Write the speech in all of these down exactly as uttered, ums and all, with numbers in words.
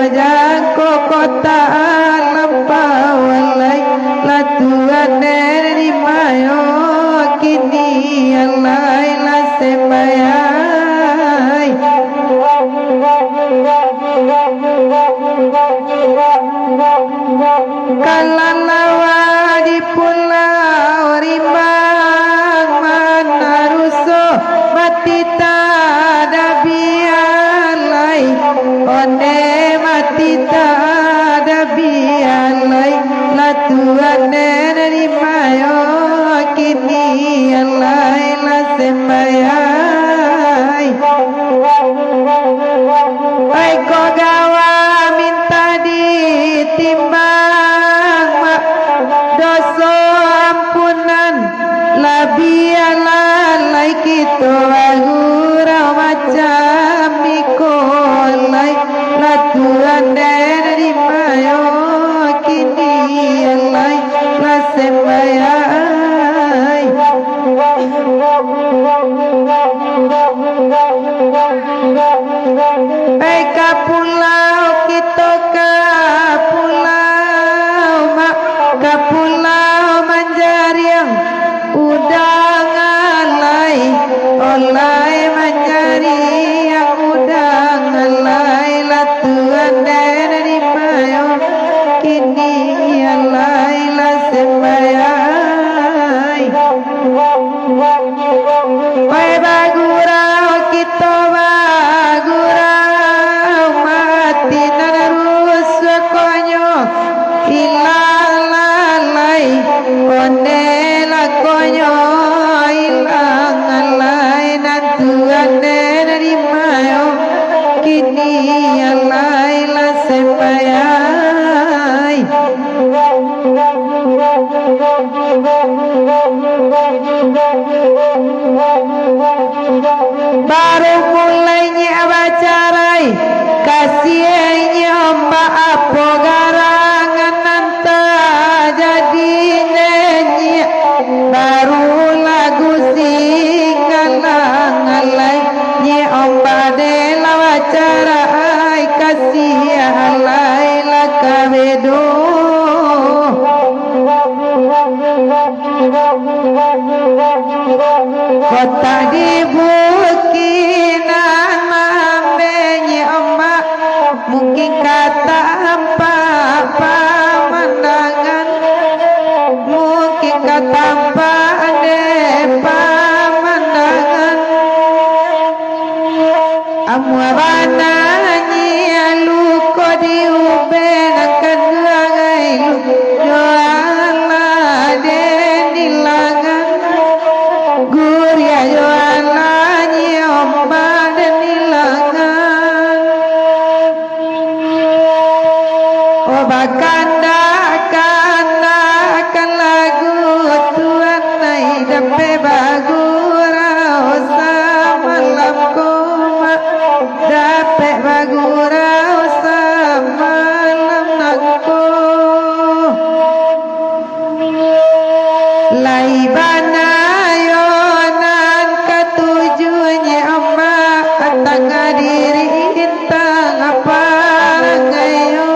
Jangko kota lampau alai, lah tuan den di mayo kini alai lah sembayang. Kalalawa di pulau Rimbang, manaruso mati tadabian lai, onde mati tadabian lai, lah tuan den di mayo kini alai lah sembayang. Ai ko gawa minta ditimbang, mak, doso ampunan, labiah lalai kito bagurau macam iko lai, lah tuan den di mayo kini lai lah sembayang. Ai ka pulau kito, ka pulau mak, ka pulau manjariang udang alai, olai manjariang udang alai, lah tuan den di mayo kini alai lah sembayang. Oi bagurau kito bagurau, mati nan rusuah konyo ilang lalai, onde lah konyo ilang lalai, nan tuan den di mayo kini alai lah sembayang. Baru mulai nyiak bacarai, kasiah nyiak ombak, apo garangan nan tajadi nyiak. Baru lagu singgalang alai, nyiak ombak dek lah bacarai, kasiah alai lah ka bedo. Kotak di bukik nan mambenyi ombak, mungkin ka tampak pamandangan, mungkin ka tampak dek pamandangan. Amuah bana nyiak luko di ubek, nan kaduo agai luko jo alah den di langan. Guriah jo alah nyiak ombak den di langan. Oh, bakandak-kandak lagu tuan ai, dapek bagurau samalam ko, mak, dapek bagurau samalam nan ko. Lai bana yo nan katuju nyiak ombak, tangah diri intang parangai yo.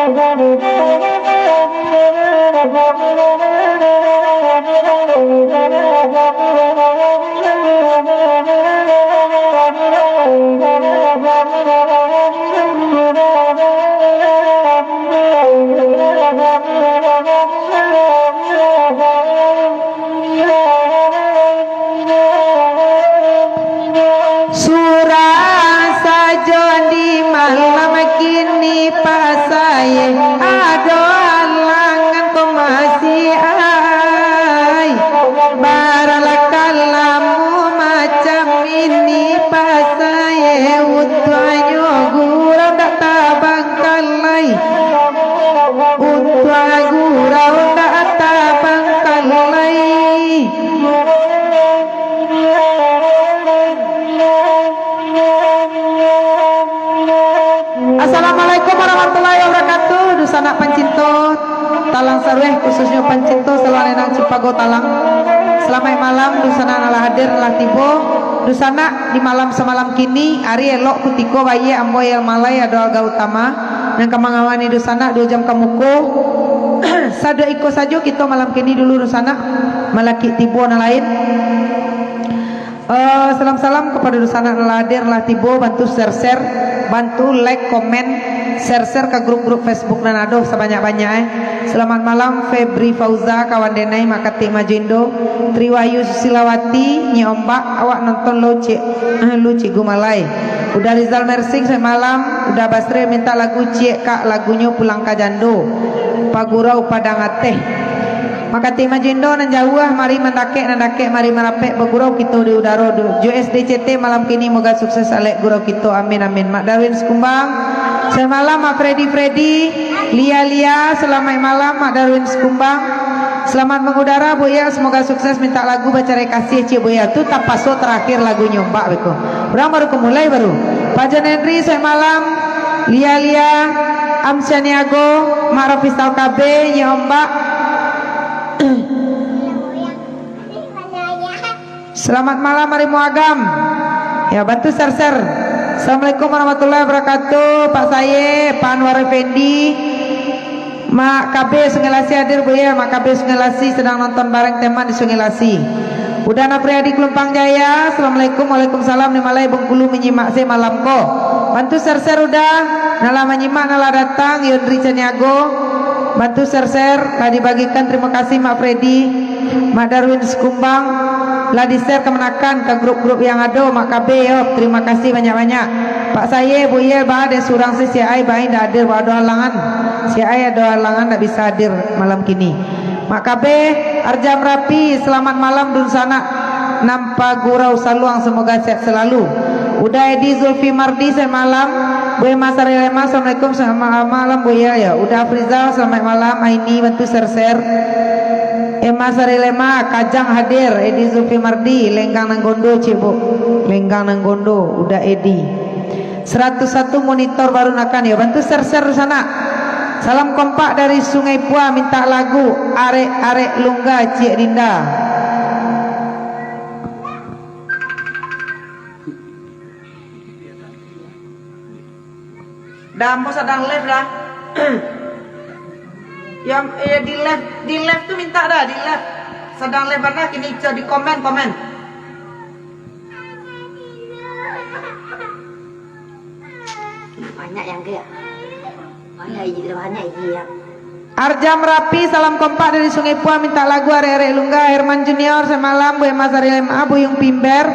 Surang sajo di malam kini, pasaye ado alangan ko masih ai. Baralakalamu macam ini, pasaye untuaknyo gurau ndak tabangkalai. Untuak gurau ndak tabangkalai. Assalamualaikum warahmatullahi wabarakatuh. Dunsanak pancinto Talang Sarueh, khususnyo pancinto Saluang Lenang Cipago Talang. Salamaik malam, dunsanak nan lah hadir, nan lah tibo. Dunsanak, di malam samalam kini, ari elok kutiko baiak ambo Yel Malai Ado Aga Utama, nan ka mangawani dunsanak duo jam ka muko. Saduo iko sajo kito malam kini dulu dunsanak, malakik tibo nan lain. Eh, salam-salam kapado dunsanak nan lah hadir, lah tibo, bantu share-share, bantu like, komen, share-share ka grup-grup Facebook nan ado sabanyak-banyak, eh. Selamat malam, Febri Fauza, kawan denai, Mak Katik Majindo, Triwayu Susilawati, Nyi Ombak, awak nonton lo, Cik, eh, lu Cikgu Malai. Uda Rizal Mersing, selamat malam. Uda Basril mintak lagu, Ciek Kak, lagunyo Pulang ka Jando, Pagurau Padang Ateh. Mak Katik Majindo nan jauah, mari mandakek, nan dakek mari marapek, bagurau kito di udaro du-, jo S D C T malam kini, moga sukses alek gurau kito, amin, amin. Mak Darwin Sikumbang, selamat malam. Mak Freddy, Freddy, Lia, Lia, selamat malam, Mak Darwin Sikumbang. Selamat mengudara, Buya, semoga sukses, mintak lagu Bacarai Kasih, Cik Buya. Tu tapaso terakhir lagunyo, Mbak, beko. Urang baru ka mulai baru. Pak John Henry, selamat malam. Lia, Lia, Am Saniago, Mak Rafisal K B, Nyi Ombak. Selamat malam, Arimo Agam. Ya, bantu share-share. Assalamualaikum warahmatullahi wabarakatuh, Pak Saye, Pak Anwar Effendi, Mak K B Sungai Lasi hadir, Bu, ya. Mak K B Sungai Lasi sedang nonton bareng teman di Sungai Lasi. Uda Nafriadi Kelumpang Jaya, assalamualaikum, waalaikumsalam, di Malai Bengkulu menyimak se malam ko. Bantu share-share Uda, nan lah manyimak, nan lah datang, Yondri Caniago. Bantu share-share, lah dibagikan, terima kasih Mak Freddy, Mak Darwin Sekumbang, lah di-share kamanakan ka grup-grup yang ado, Mak K B yo, terima kasih banyak-banyak. Pak Saye, Bu Yel, ba dek surang se siaik ai, ba indak hadir, ba ado halangan. Siaik ai ado halangan, ndak bisa hadir malam kini. Mak K B, Arjam Rapi, selamat malam dunsanak nan pagurau saluang, semoga sehat selalu. Uda Edi Zulfi Mardi, selamat malam. Bu Emma Sarilema, assalamualaikum, selamat malam, Bu, ya, ya. Uda Afrizal, selamat malam. Aini, bantu share-share. Emma Sarilema, Kajang hadir. Edi Zulfi Mardi, Lenggang nan gondo, Cik, Bu. Lenggang nan gondo, Uda Edi. Seratus satu monitor baru nakan, yo, bantu share-share di sana. Salam kompak dari Sungai Pua, minta lagu Arek-arek Lungga, Cik Dinda. Dah, ambo sadang live dah. Ya, eh, di live, di live tu minta dah, di live. Sadang live bana kini, cok di komen, komen. Banyak yang gaya. Banyak iji, banyak iji ya. Arjam Rapi, salam kompak dari Sungai Pua, minta lagu Arek-arek Lungga, Herman Junior, semalam, Bu Emma Sarilema, Buyung Pimber.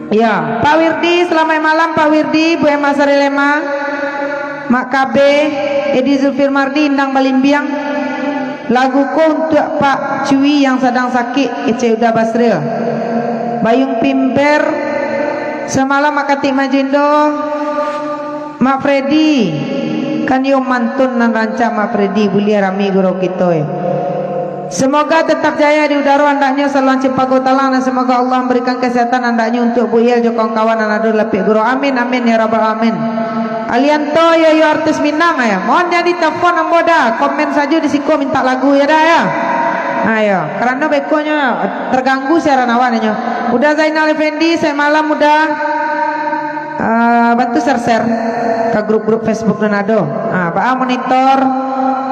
Ya, Pak Wirdi, selamat malam, Pak Wirdi, Bu Emma Sarilema, Mak K B, Edi Zulfir Mardi, Indang Balimbiang. Lagu ko untuak Pak Cui yang sadang sakik, kecek Uda Basril. Bayung Pimper, samalam Mak Katik Majindo, Mak Freddy, kan iyo mantun nan rancak Mak Freddy, buliah rami gurau kito, eh. Semoga tetap jaya di udaro andaknyo saluang Cipago Talang, dan semoga Allah memberikan kesehatan andaknyo untuk Bu Yel jo kawan-kawan nan ado di lapik gurau. Amin, amin, ya rabbal alamin. Alianto, yo, yo, artis Minang, ya. Mohon jan ditelepon ambo dah. Komen sajo di siko minta lagu, ya dah, ya. Ayo, karano bekonyo terganggu siaran awak nyo. Uda Zainal Effendi, semalam Uda, ah, bantu share-share. ka grup-grup Facebook nan ado. Ha, baa monitor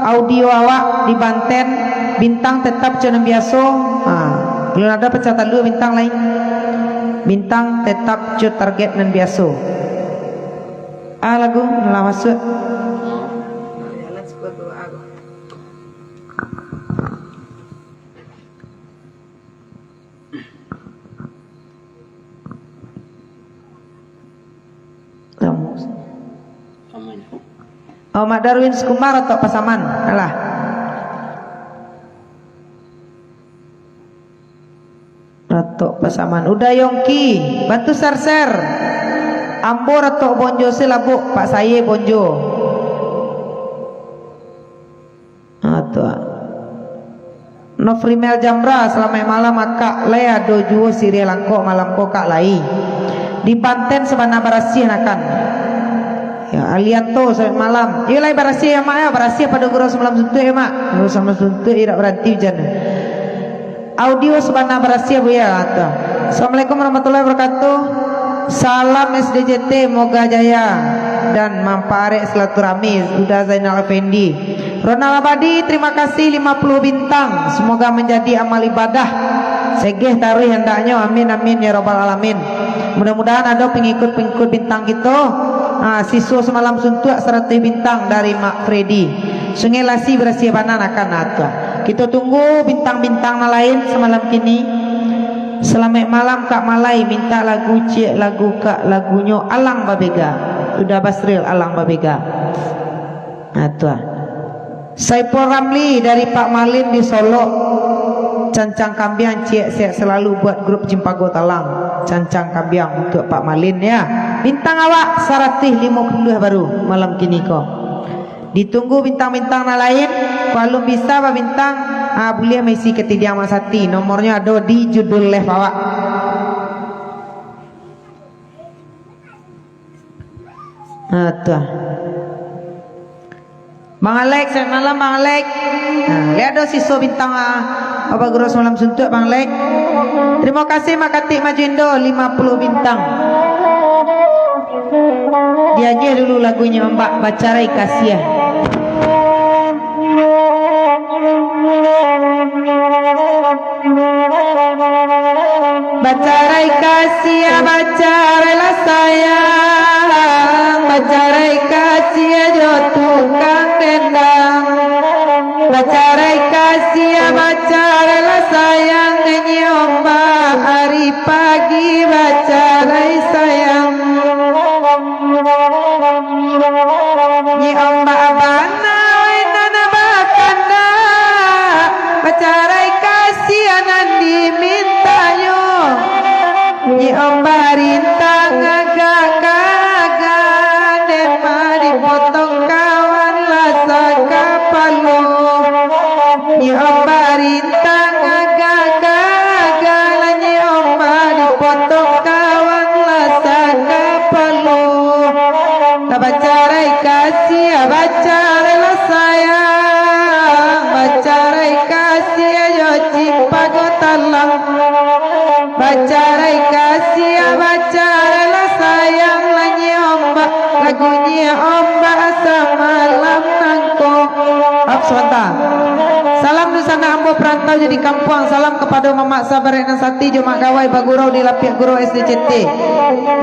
audio awak di Banten, bintang tetap jo nan biaso. Ha, kalau ado pacah talua bintang lain. Bintang tetap jo target nan biaso. Ah, lagu nan lah masuak. Oh, Mak Darwin Sukumar, Ratok Pasaman. Alah. Ratok Pasaman. Uda Yongki, bantu share-share. Ambo Ratok Bonjo Silabuk, Pak Saye Bonjo. Ha, tu ah. Nofrimel Jamra, salamaik malam, Akak. Lai ado juo siriah langkok malam ko, Kak, lai. Di Banten sabana barasiah nakan. Ya, Alianto, salamaik malam. Iyo lai barasiah, ya, Mak, ya. Barasiah pado gurau samalam suntuak, ya, Mak. Gurau samalam suntuak, irak baranti hujan. Audio sabana barasiah, Buya, kata. Assalamualaikum warahmatullahi wabarakatuh. Salam S D J T, moga jaya dan mamparek silaturahmi, Uda Zainal Effendi. Ronald Abadi, terima kasih lima puluh bintang. Semoga menjadi amal ibadah. Segeh taruih handaknyo. Amin, amin, ya rabbal alamin. Mudah-mudahan ado pengikut-pengikut bintang kito. Ah, siswa samalam suntuak saratuih bintang dari Mak Freddy. Sungai Lasi barasiah bana nakan, nah, tu ah. Kito tunggu bintang-bintang nan lain samalam kini. Salamaik malam, Kak Malai, minta lagu ciek, lagu Kak, lagunyo Alang Babega. Uda Basril, Alang Babega. Nah, tu ah. Saipul Ramli dari Pak Malin di Solok. Cancang kambiang ciek, sehat selalu buat grup Cimpago Talang. Cancang kambiang untuk Pak Malin, ya. Bintang awak saratuih limo puluah baru malam kini ko. Ditunggu bintang-bintang nan lain. Kok alun bisa babintang, ah, buliah maisi katidiang Mak Sati. Nomornyo ado di judul live awak. Ah, tu ah. Bang Alex, selamat malam, Bang Alex. Nah, liek ado siso bintang, ah, Bapak Guru samalam suntuak, Bang Alex. Terima kasih, Mak Katik Majuindo, lima puluh bintang. Diagiah dulu lagunyo, Mbak, Bacarai Kasiah. Bacarai kasiah, bacarailah sayang, bacarai kasiah jo tukang dendang. Bacarai kasiah, bacarailah sayang, nyi ombak ari pagi bacarai sayang. Nyi ombak bana nan bakandak, bacarai kasiah nan dimintanyo. Nyi ombak rintang agak-agak, dek ma dipotong kawan lah sakapalo. Nyi ombak rintang agak-agak, nyi ombak dipotong kawan lah sakapalo. Bacarai kasiah, bacarailah sayang, bacarai kasiah jo Cimpago Talang. Bacarai kasiah, bacarailah sayang, lah nyi ombak, lagu nyi ombak samalam nangko. Maaf, sabanta. Salam dunsanak ambo parantau jo di kampuang. Salam kapado Mamak Sabarek Nan Sati jo Mak Gawai bagurau di Lapiak Gurau S D C T.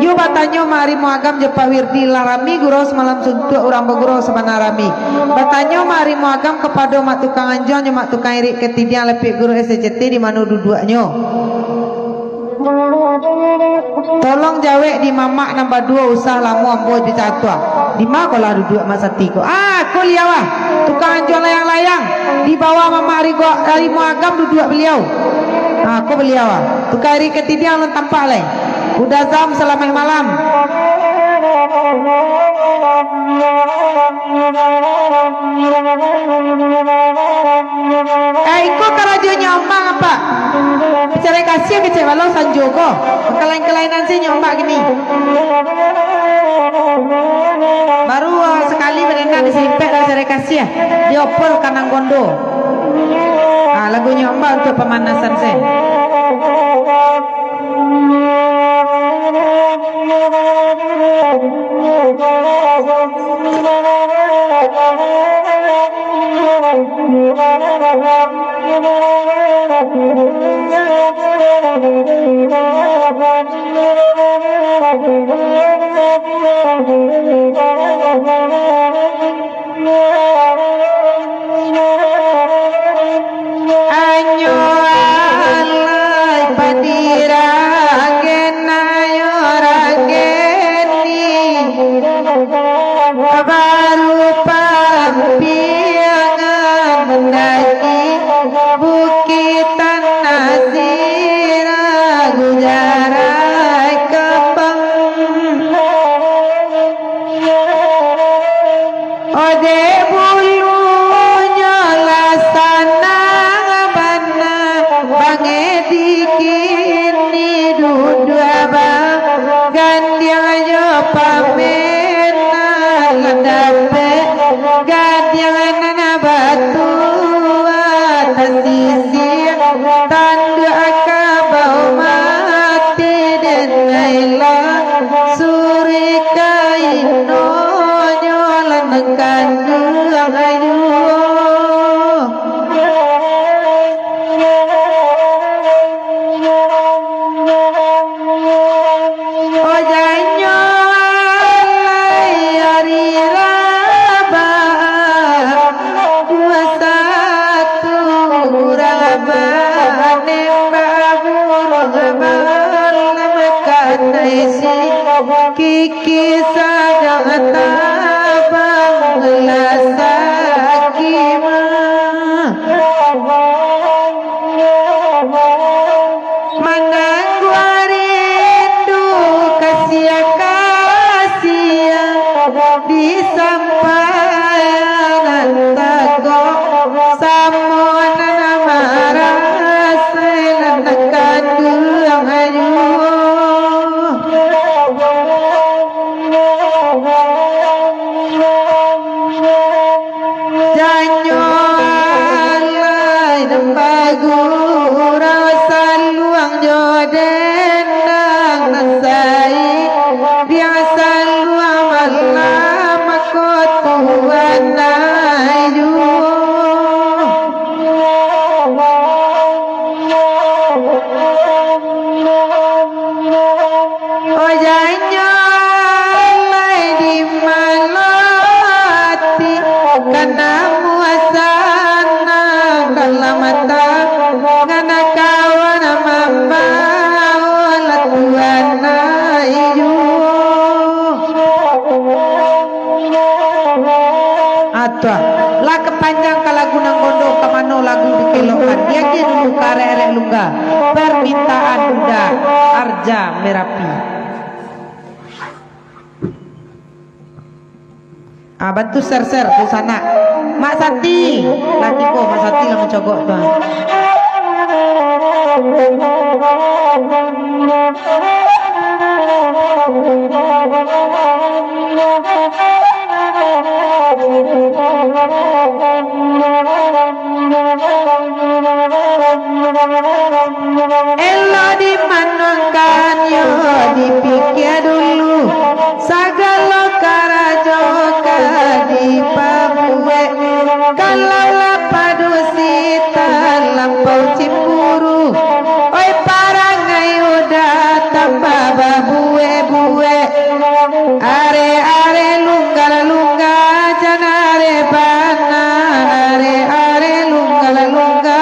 Yo batanyo Mak Rimo Agam jo Pak Wirdi, lah rami gurau samalam suntuak urang bagurau sabana rami. Batanyo Mak Rimo Agam kapado Mak Tukang Anjuang jo Mak Tukang Irik Katidiang Lapiak Gurau S D C T di mano duduaknyo. Tolong jawek di mamak nan baduo, usah lamo ambo bicatuah. Di ma ko lah duduak Mak Sati ko? Ah, ko liau ah. Tukang anjuang layang-layang. Di bawah mamak Rigo, Rimo Agam duduak baliau. Ah, ko baliau ah. Tukang irik katidiang alun tampak lai. Uda Zam, salamaik malam. Eh, iko karajonyo Mak, Pak. Bacarai kasiah kecek balo sanjo ko. Kalain-kalainan se nyo Mak kini. Baru, ah, sakali badanga disalimpek lah bacarai kasiah. Dioper kanang gondo. Ah, lagunyo Mak untuak pamanasan se. Anyo alai padiranggen, anyo ranggen ni, baru pampiangan mandaki Bukik Tanah Sirah, Gujarai Kambang. Ode bulunyo lah sanang bana, bangedikin ni duduak bagandiang jo pamenan, dapek gandiang nan batuah tasisiah, tanduak kabau mati den ailah. Surikainonyo lah nan kanduang ayuah. Ojanyo alai ari Rabaah, duo satu urang banembak buruang malam, kanai si Kiki sadang tabang lah sakimah. Manangguang rindu kasiah-kasiah, disampaian nan tako, samo nan marasai nan kanduang ayuah. Janyo alai nan bagurau, saluang jo dendang nan sai, diang saluang malam ko tuan ayuah. Ojanyo lai di malati, kana muasana kalamatan, ngana kawan mambawa latuan ayuah. Atuah, lah ka panjang ka lagu nan gondo, ka mano lagu dikelokkan? Diagiah dulu ka arek-arek Lungga. Permintaan Uda Arja Merapi. Ah, bantu share-share, dunsanak. Mak Sati, lah tibo, Mak Sati lah mancogok tu, ah. Elok dimanuangkan yo dipikia dulu, sagalo karajo ka dipabuek. Kalau lah padusi talampau cimburu, oi, parangai Uda tambah babuek-buek. Arek-arek Lungga lah Lungga, jan arek bana. Arek-arek Lungga lah Lungga,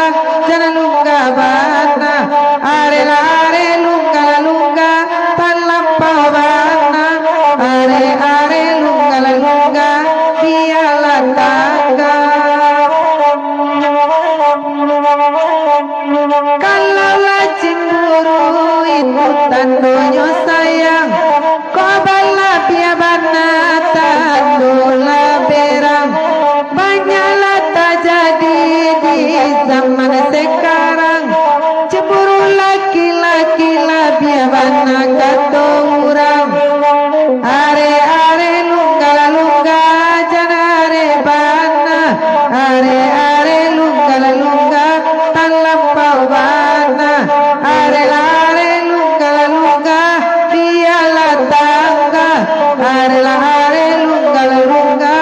jan Lungga bana. Arek lah arek Lungga lah Lungga, talampau bana. Arek-arek Lungga lah Lungga, bialah tangga. Kalau lah cimburu, itu tandonyo sayang. Kok balabiah bana, tando lah berang. Banyak lah tajadi di zaman sekarang. Cimburu laki-laki labiah bana kato urang. Arek-arek Lungga lah Lungga, jan arek bana. Arek-arek Lungga lah Lungga, talampau bana. Arek-arek Lungga lah Lungga, bialah tangga. Arek-arek Lungga lah Lungga,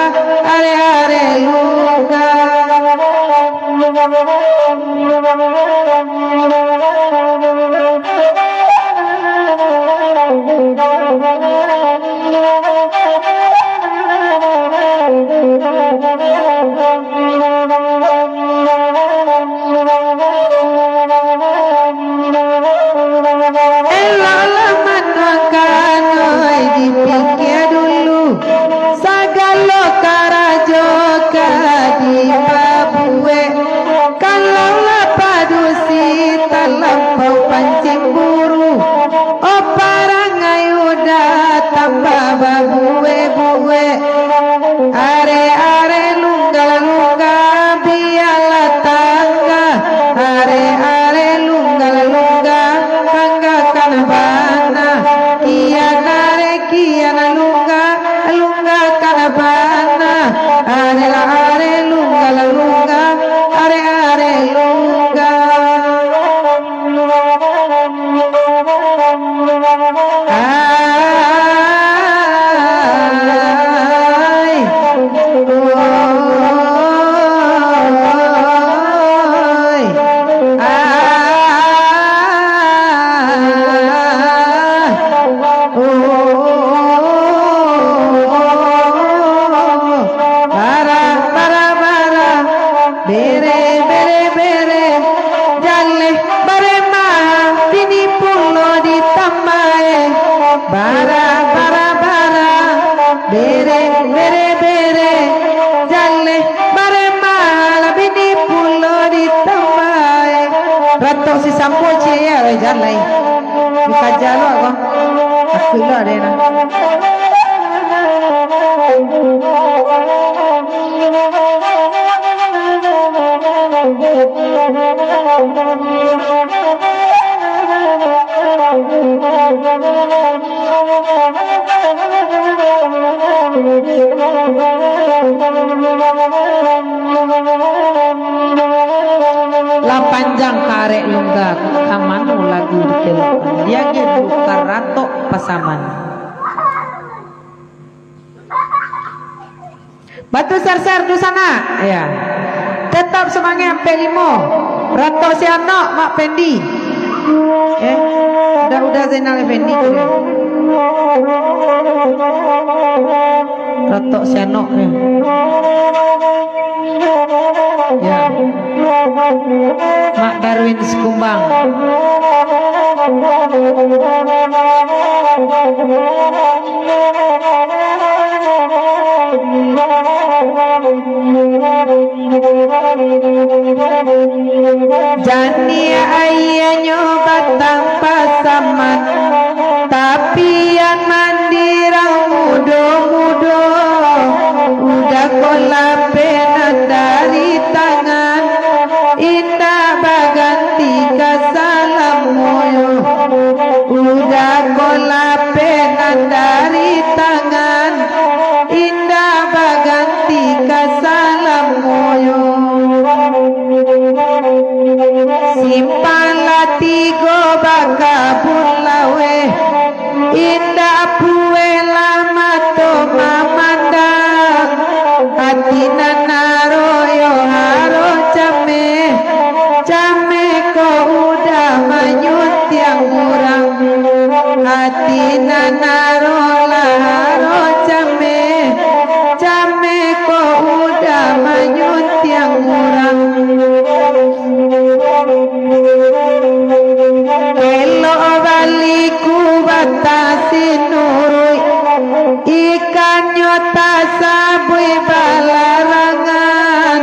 Jan lai. Dikaja lo ko. Aku lo ade nah. Lah panjang karek lungga, ka mano lagu dikelokkan? Diagiah dulu karatok Pasaman. Batu Serser dunsanak, ya. Tetap semangat ampek limo. Ratok Sianok, Mak Pendi. Eh, udah, udah Zainal Effendi tu, ya. Ratok Sianok, ya. Ya. Mak Darwin Sikumbang. Janiah aianyo batang Pasaman, tapian mandirang mudo-mudo, udah ko lapeh nan dari tangan, indak baganti ka salamonyo. Udah ko lapeh nan dari tangan, indak baganti ka salamonyo. Simpang lah tigo bakabun laweh, indak pueh lah mato mamandang. Ati nan aro yo haro cameh, cameh ko udah manyuntiang urang. Ati nan aro lah haro cameh, cameh ko udah manyuntiang urang. Elok baliku batang sinuruik, ikannyo tasabuik balarangan.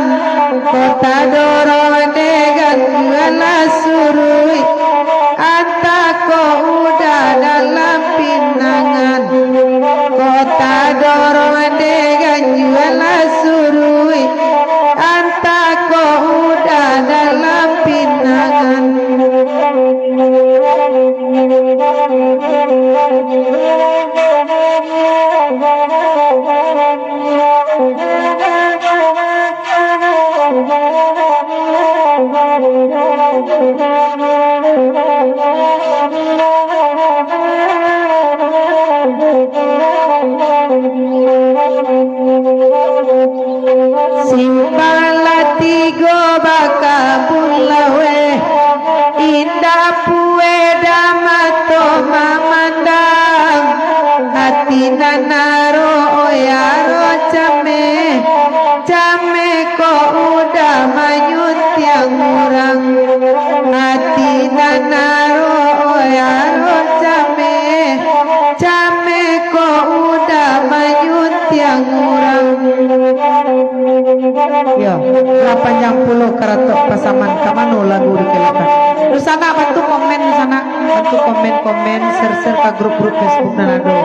Ko tadorong dek ganjuang lah suruik, antah ko udah dalam pinangan. Ko tadorong dek ganjuang lah suruik, antah ko udah dalam pinangan. Simpang lah tigo bakabun laweh, indak pueh dah mato mamandang. Ati nan aro, oi aro cameh, cameh ko udah manyuntiang urang. Ati nan aro, oi aro cameh, cameh ko udah manyuntiang urang. Yo, lah panjang pulo karatok Pasaman, ka mano lagu dikelokkan? Dunsanak, bantu komen, dunsanak. Bantu komen-komen, share-share ka grup-grup Facebook nan ado. Yo,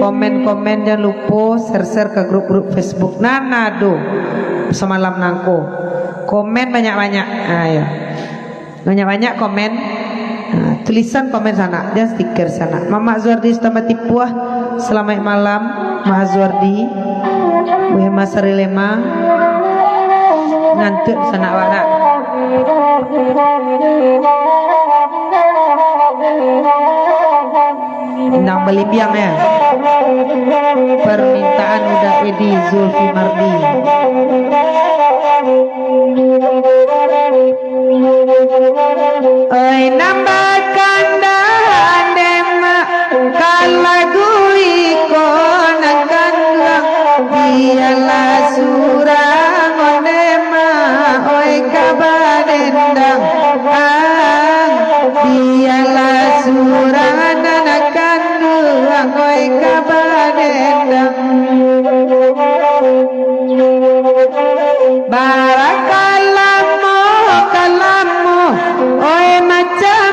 komen-komen jan lupo share-share ka grup-grup Facebook nan ado samalam nangko. Komen banyak-banyak. Ah, yo. Banyak-banyak komen. Ah, tulisan komen sanak, jan stiker sanak. Mamak Zuardi Sutamba Tipuah, salamaik malam, Mak Zuardi. Weh, Mas Rilema. Ngantuk sanak wak nak. Nang balimbiang, ya. Permintaan Uda Edi Zulfi Mardi. Oi, nan bakandahan demak, ka lagu iko nan kanduang. Bialah surang onde mah, oi, ka badendang. Ang, bialah surang nan kanduang, oi, ka badendang. Barakalamo, kalamo, oi, macam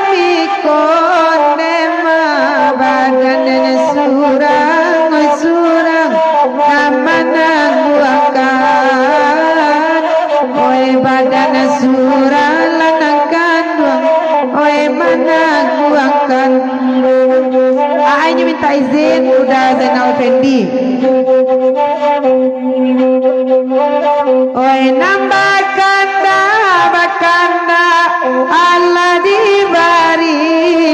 Izin Uda Zainal Fendi. Oi, nan bakanda, bakanda, alah dibari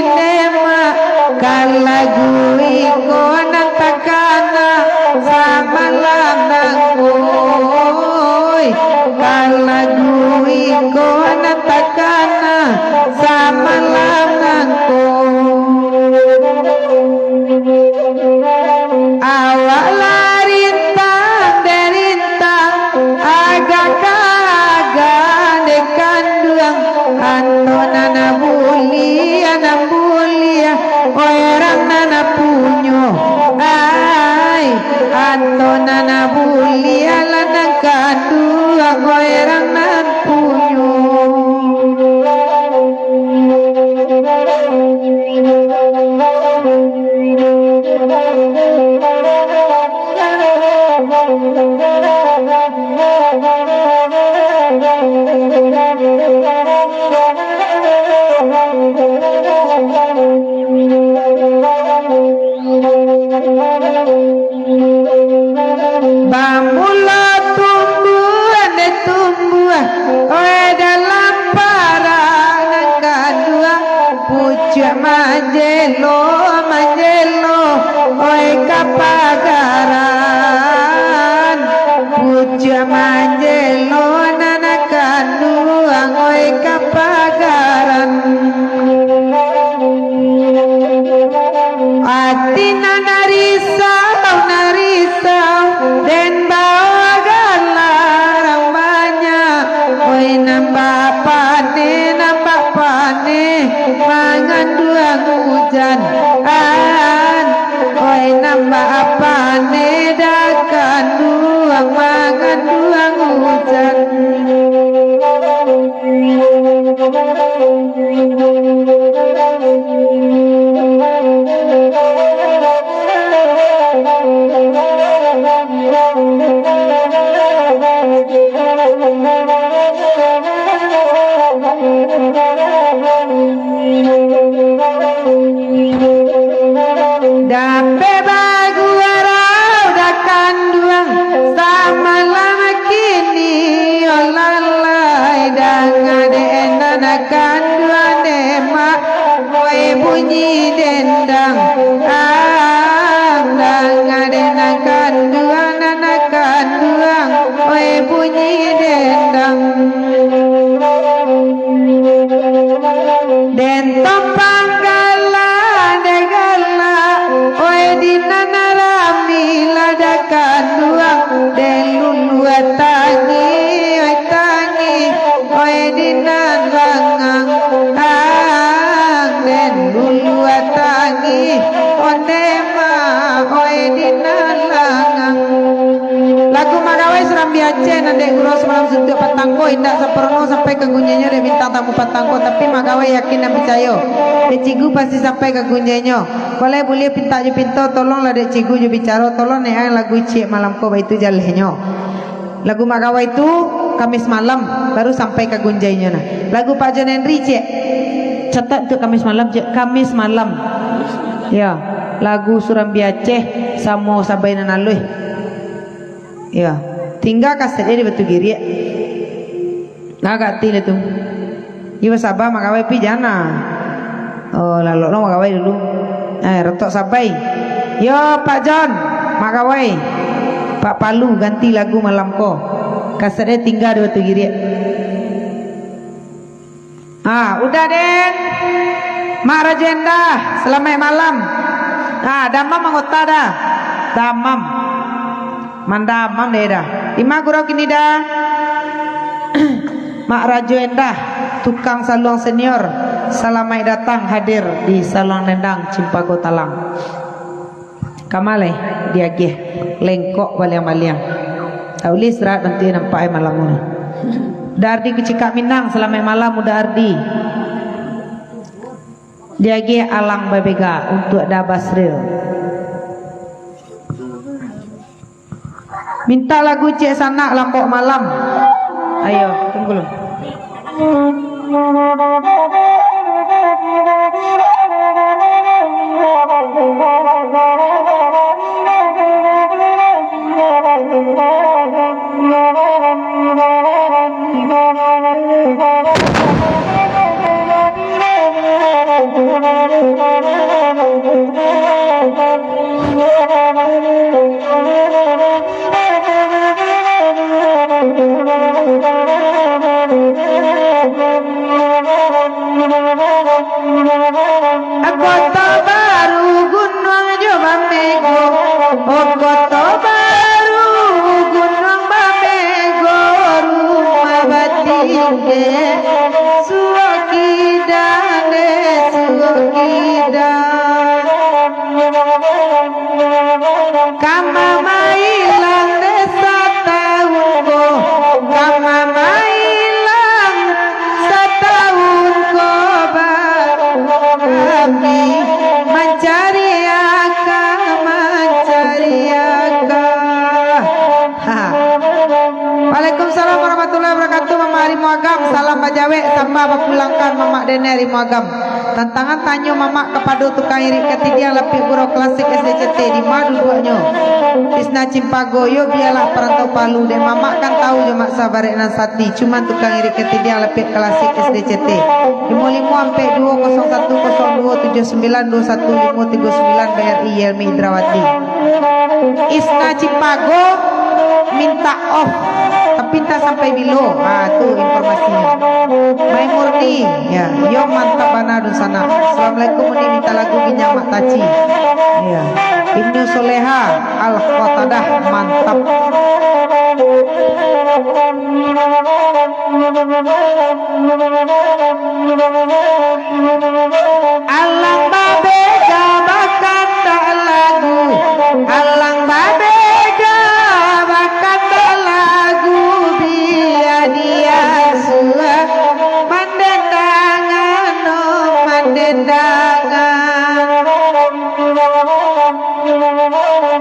nikmat. Kan lagu iko nan takana, samalam nan, oi. Kan lagu iko nan takana, samalam nan ko. Awak lah rintang, dek rintang, agak ka agak, dek kanduang. Anto nan buliah, nan buliah, oi, rang nan punyo. Ai, anto nan buliah, lah nan kanduang, oi, rang nan punyo. Bamulo tumbuah, dek tumbuah, oi, dalam parak nan kaduo, pucuak manjelo, manjelo, oi, ka pagaran, pucuak manjelo, nan kanduang, oi, ka pagaran. Ati nan risau, nan risau, den bawa galarang banyak. Oi, nan bak paneh, nan bak paneh, manganduang ujan. An, oi, nan bak paneh, dak kanduang, manganduang ujan. Dapek baguarau dak kanduang, samalam kini yo lalai, danga dek nan kanduang dek mak, oi, bunyi dendang. Ah, danga dek nan kanduang, nan kanduang, oi, bunyi dendang. Den tompang galak, den galak, oi, di nan rami lah dak kanduang, den luluah tangih, oi, tangih, oi, di nan langang, ang, den luluah tangih, onde ma, oi, di nan langang. Lagu Mak Gawai Surambi Aceh nan dek gurau samalam suntuak patang ko, indak samparono sampai ka gunjainyo dek bintang tamu patang ko, tapi Mak Gawai yakin dan picayo, dek cikgu pasti sampai ka gunjainyo. Kok lai buliah pintak jo pinto, tolonglah dek cikgu jo bicaro, tolong nek ang lagu ciek malam ko, baitu jalehnyo. Lagu Mak Gawai tu Kamis malam baru sampai ka gunjainyo nah. Lagu Pak John Henry ciek. Catat tu Kamis malam ciek, Kamis malam. Ya, lagu Surambi Aceh samo Sabai Nan Aluih. Iyo. Tingga kasetnyo di Batu Giriak. Nah, ganti lah tu. Iyo, basaba Mak Gawai pi jana. Oh, lalok lo Mak Gawai dulu. Eh, rotok sabai. Yo, Pak John, Mak Gawai. Pak Palu ganti lagu malam ko. Kasetnyo tingga di Batu Giriak. Ah, udah den. Mak Rajo Endah, salamaik malam. Ah, damam anggota dah. Damam. Mandamam deh dah. Ima gurau kini dah. Mak Rajo Endah, tukang saluang senior. Salamaik datang hadir di Saluang Dendang Cimpago Talang. Kama lai diagiah, lengkok baliang-baliang. Tak ulih istirahat nanti nampak ai malam ni. Uda Ardi Kucikak Minang, salamaik malam Uda Ardi. Diagiah Alang Babega untuk Da Basril. Mintak lagu Ciek Sanak Lambok Malam. Ayo, tunggu lu. Kota Baru gunuang jo bamego, oh, Kota Baru gunuang bamego, rumah batingge, suok kidang deh, suok kidang. Ka mamailang deh satahun ko, ka mamailang satahun ko, baru kami mancari aka, mancari aka. Ha. Waalaikumsalam warahmatullahi wabarakatuh, Mamak Rimo Agam. Salam bajawek, sambah bapulangkan Mamak Dene Rimo Agam. Tantangan tanyo Mamak kapado tukang irik katidiang lapiak gurau klasik S D C T, di ma duduaknyo? Tisna Cimpago, yo bialah parantau Palu, dek Mamak kan tahu jo Mak Sabarek nan sati, cuman tukang irik katidiang lapiak klasik S D C T. Limo limo ampek duo kosong satu kosong duo tujuh sembilan duo satu limo tigo sembilan B R I Yelmi Indrawati. Isna Cimpago minta off, tapi entah sampai bilo. Ah, tu informasinyo. Mai Murni, ya, yo mantap bana dunsanak. Assalamualaikum Murni, minta lagu Ginjang Mak Taci. Ya. Ibnu Soleha Al Qatadah, mantap. Alang babega bakandak lagu, alang babega bakandak lagu, bia diasuah mandendangan, oh, mandendangan.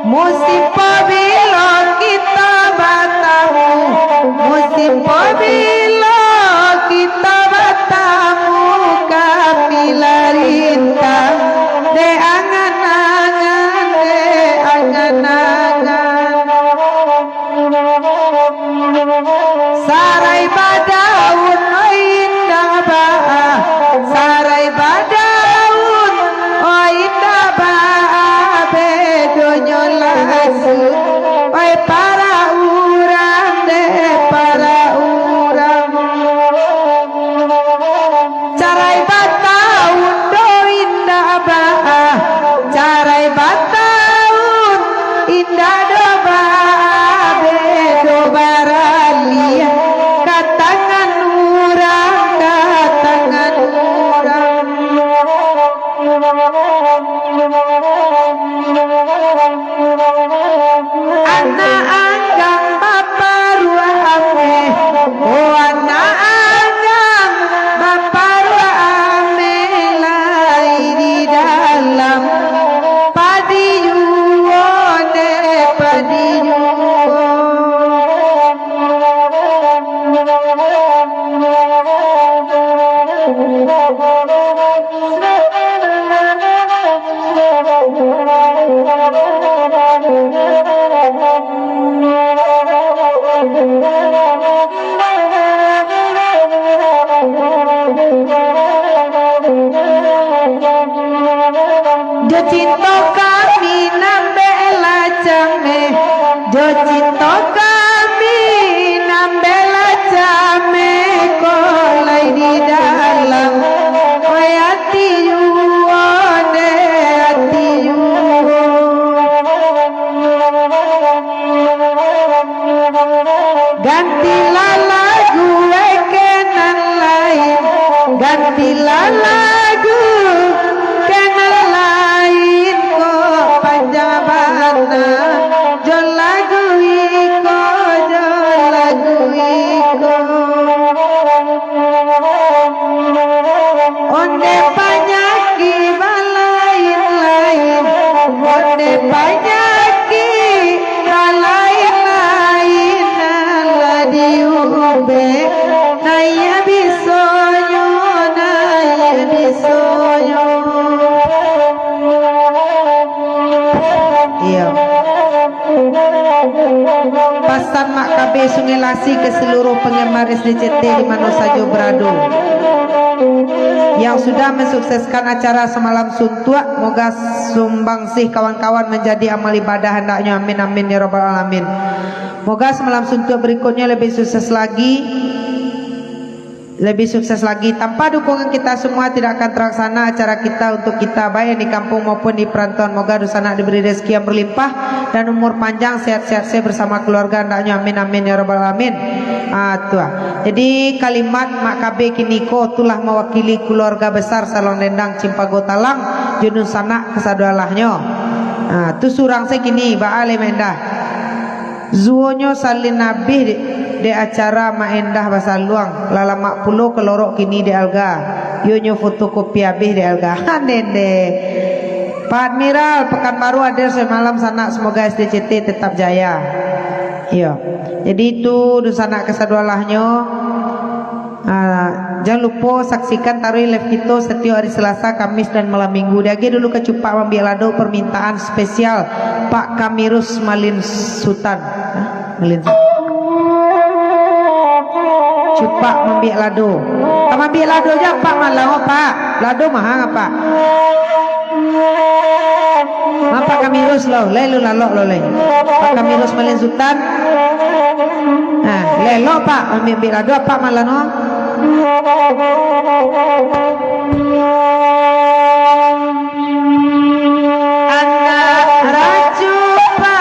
Musim pabilo kita batamu, musim pabilo kita batamu, kami lah rintang dek angan-angan, dek angan-angan. Sarai badaun, oi indak baa, sarai badaun, oi indak baa, bedonyo lasu, oi parak urang dek parak urang. Carai bataun do indak baa, carai bataun indak do baa, bedo baraliah ka tangan urang, ka tangan urang. Anak anggang baparuah ameh, oh anak anggang baparuah ameh, lai di dalam padi juo deh, padi juo. Jo cinto kami nan bela cameh, jo cinto kami nan bela cameh, ko lai di dalam, oi ati juo deh, ati juo. Gantilah lagu, eh, ka nan lain, gantilah lagu, ka nan lain, ko panjang bana jo lagu iko, jo lagu iko. Onde panyakik balain-lain, onde panyakik balain-lain, nan lah diubek, nan iyo bisonyo, nan iyo bisonyo. Iyo. Pasan Mak Kabeh Sungai Lasi ka saluruh panggemar S D C T di mano sajo barado. Yang sudah mensukseskan acara samalam suntuak, moga sumbangsih kawan-kawan manjadi amal ibadah andaknyo. Amin, amin, ya rabbal alamin. Moga samalam suntuak barikutnyo labiah sukses lagi. Lebih sukses lagi. Tanpa dukungan kita semua, tidak akan terlaksana acara kita untuk kita, baik yang di kampung maupun di perantauan. Moga dunsanak diberi rezeki yang berlimpah dan umur panjang, sehat-sehat, sehat bersama keluarga, hendaknyo, amin, amin, ya rabbal alamin. Ah, tu ah. Jadi, kalimat Mak Kabe kiniko tu lah mawakili keluarga besar Saluang Dendang Cimpago Talang, jo dunsanak kasadolahnyo. Ah, tu surang se kini, baa lai Mak Endah. Zuonyo salin abih dek, dek acara Mak Endah basaluang, lah lamak pulo kalorok kini dek Alga. Iyo nyo fotokopi abih dek Alga. Dendeh. Pak Admiral, Pekanbaru hadir semalam sanak, semoga S D C T tetap jaya. Iyo. Jadi itu dunsanak kasadolahnyo. Ah, jan lupo saksikan taruih live kito satiok ari Selasa, Kamis, dan malam Minggu. Diagiah dulu ka Cupak Mambiak Lado, permintaan spesial Pak Kamirus Malin Sutan. Hah? Malin Sutan. Cupak Mambiak Lado. Ka Mambiak Lado ja, Pak, malam, Pak. Lado mahang, Pak. Apak Kamirus lo, lai lu lalok lo lai. Apak Kamirus Malin Sutan. Nah, lelok, Pak, ambiak-ambiak lado, Apak malah no. Anak rajo, Pak.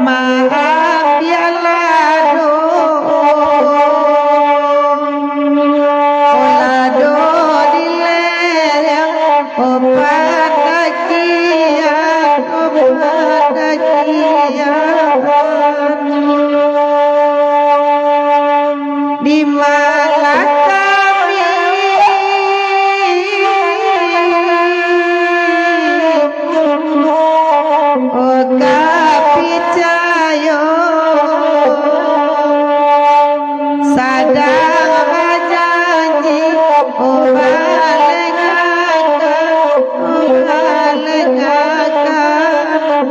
Maaf, bialah doh. Lado di lereng, opat dakian, opat dakian. Di malam kami Oh, ka picayo, sadang bajanji, oh, balengakkan, oh, balengakkan.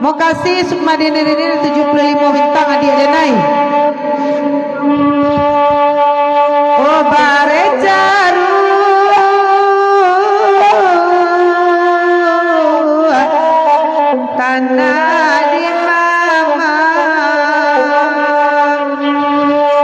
Mokasih, Sukmadini Rini, tujuh puluh limo bintang, adiak denai. Oh, barecaru tanah di mama.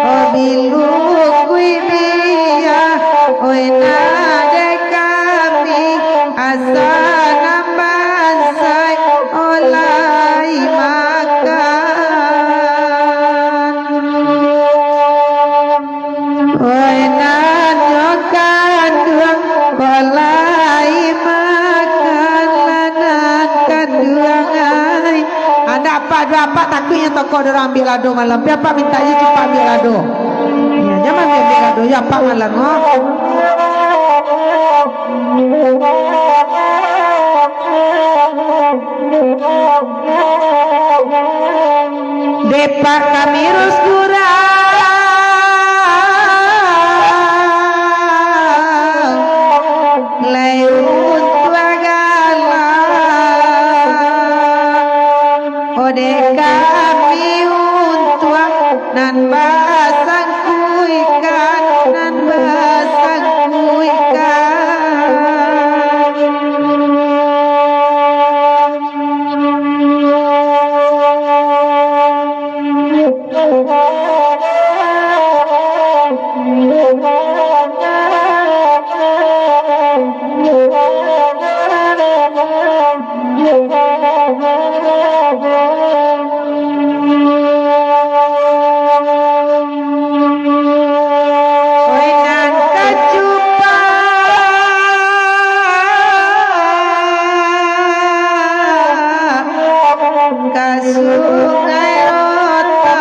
Oh, bilukui bia, oi, nadai kami, asa nan bansai, oh, lai makan. Oi, nan nyo kanduang, balai makan lah nan kanduang ai. Andak apak, dua apak takuik nyo toko dorang ambiak lado malam. Pi apak mintak je cupak ambiak lado. Yo, jan ambiak-ambiak lado, yo apak malam, oh. Depak kami rus kurang, lai untuak galak. Odeh kami untuak nan basangkuikan, nan basangkuikan. Oi, nan kacupak ka Sungai Rotan.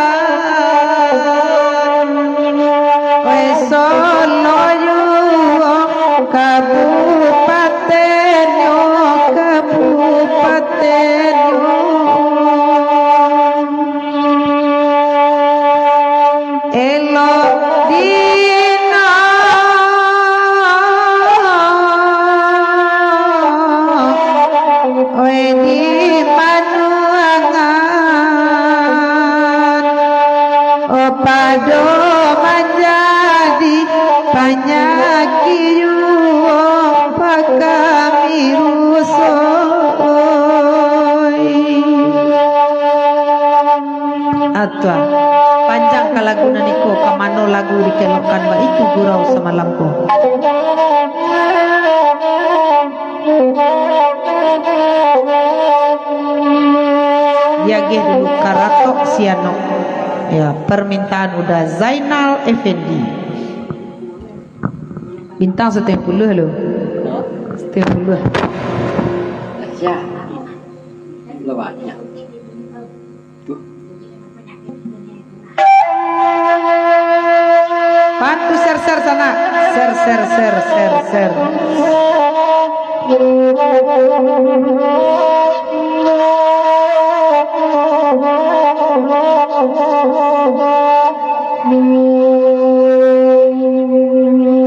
Oi, Solo juo kabupatennyo, kabupatennyo. Elok dino, oi, di manuangan, oh, pado manjadi panyakik juo pakami ruso. Tuan, panjang ka lagu nan iko, ka mano lagu dikelokkan baitu gurau samalam ko. Diagih dulu karatok sianok. Ya, permintaan Uda Zainal Effendi. Bintang satangah puluah lo. Satangah puluah. Siap. Lah banyak. Bantu ser-ser sanak. Ser, ser, ser, ser, ser.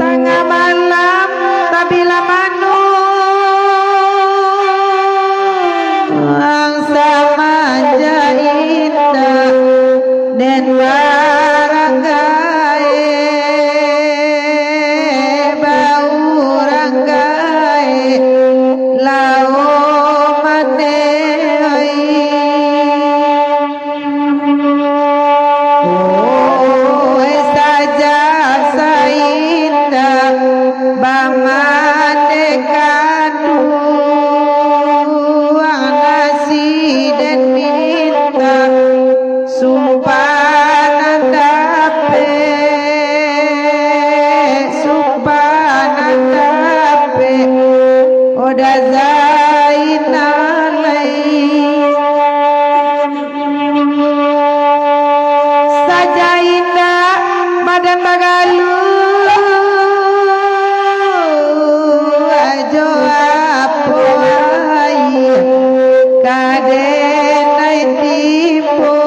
Tangah malam, tabila mano, angsa manjadi indak, den barangkai, baurangkai, lao mati. Oih, sajak saindak bamande kanduang, nasi den mintak sumpah nan dapek, sumpah nan dapek, Uda Zainal lai. Sajak indak badan bagaluh, jo apo lai ka den nai timbo,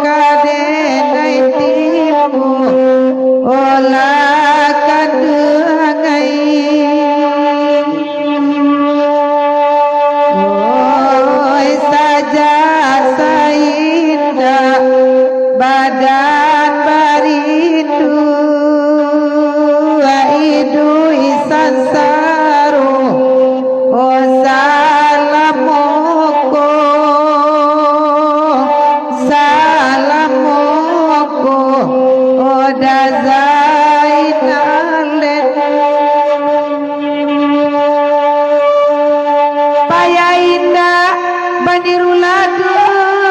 ka den nai timbo, olah kanduang ai. Oih, sajak saindak badan barindu, iduik sansaro, oh, salamo ko, salamo ko, Uda Zainal. Payah indak baniru laduang,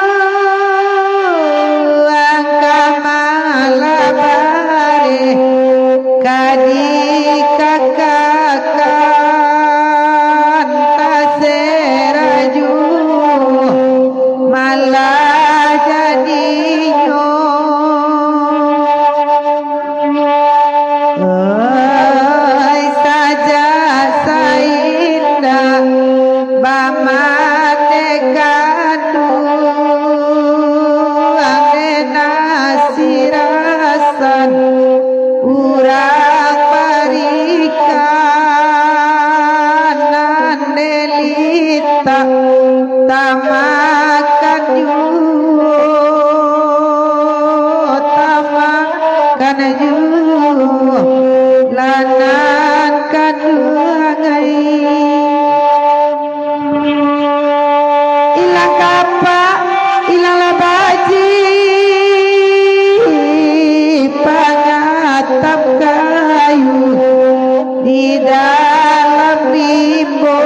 ka malah bareh ka dikakakan, tasera juo malah jadinyo. Oih, sajak saindak bamande kanduang, den nasi rasan urang barikan, nan den litak tamakan juo, tamakan juo, lah nan kanduang ai. Ilang kapak, ilang lah bajik, pangatap kayu di dalam rimbo,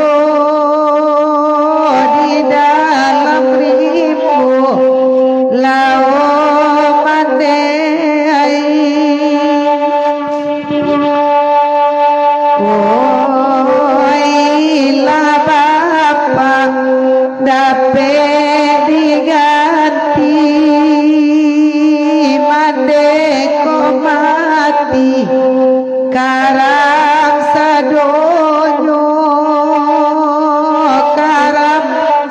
di dalam rimbo, lao mande ai. Oih, lah bapak dapek diganti, mande ko mati, karam sadonyo, karam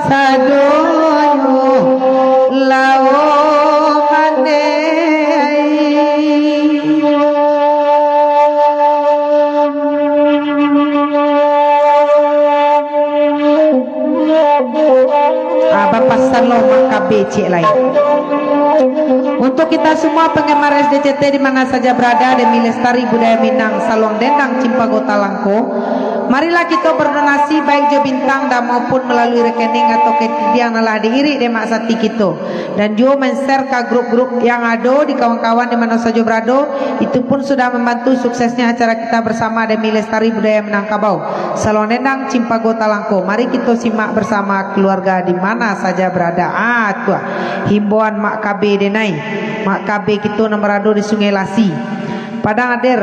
sadonyo, lao mande ai. Ah, bapasan lo makabe ciek lai. Untuk kita semua penggemar S D C T di mana saja berada, demi lestari budaya Minang, Saluang Dendang Cimpago Talangko, marilah kito berdonasi baik jo bintang dan maupun melalui rekening atau ketidiang nan lah diirik dek Mak Sati kito. Dan juo men-share ka grup-grup yang ado di kawan-kawan di mano sajo berado, itu pun sudah membantu suksesnya acara kita bersama demi lestari budaya Minangkabau, Saluang Dendang Cimpago Talangko. Mari kito simak bersama keluarga di mana saja berada. Ah, tu ah. Himbauan Mak K B denai. Mak K B kito nan berado di Sungai Lasi. Padang Ader,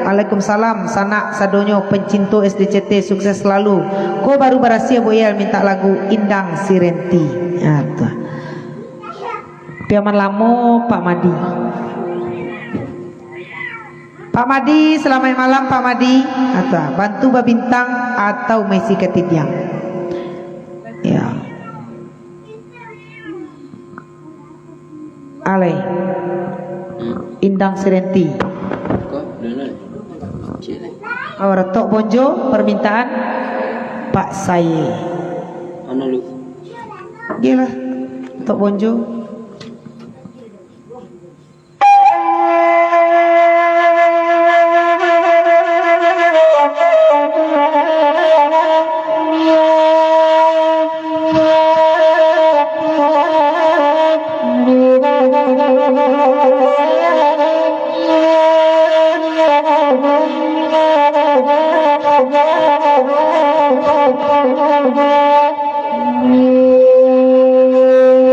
waalaikumsalam, sanak sadonyo pencinto S D C T, sukses selalu. Ko baru barasiah, Boyel, mintak lagu Indang Sirenti. Ah, tu ah. Piaman lamo, Pak Madi. Pak Madi, selamat malam, Pak Madi. Atau bantu babintang atau maisi katidiang. Ya. Alai. Indang Sirenti. Awak Tok Bonjo, permintaan Pak Saye. Gila. Tok Bonjo.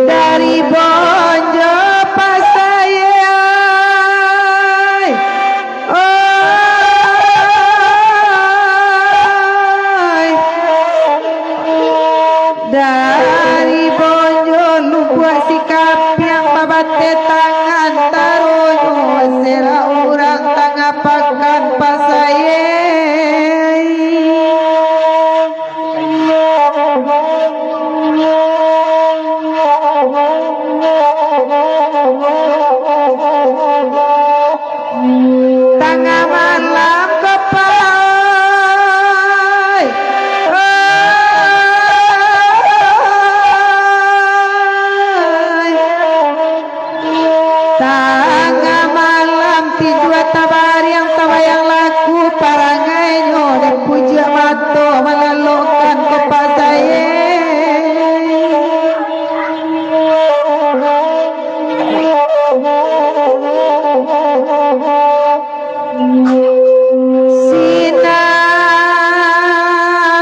Dari Bonjo Pasaye, oi. Dari Bonjo Lubuak Sikapiang, babateh tangan taronyo, sera urang tangah pakan Pasaye. Tangah malam ko pai. Oi. Tangah malam tidua tabariang, tabayang laku parangainyo, dek pujuak mato malalokkan ko Pasaye.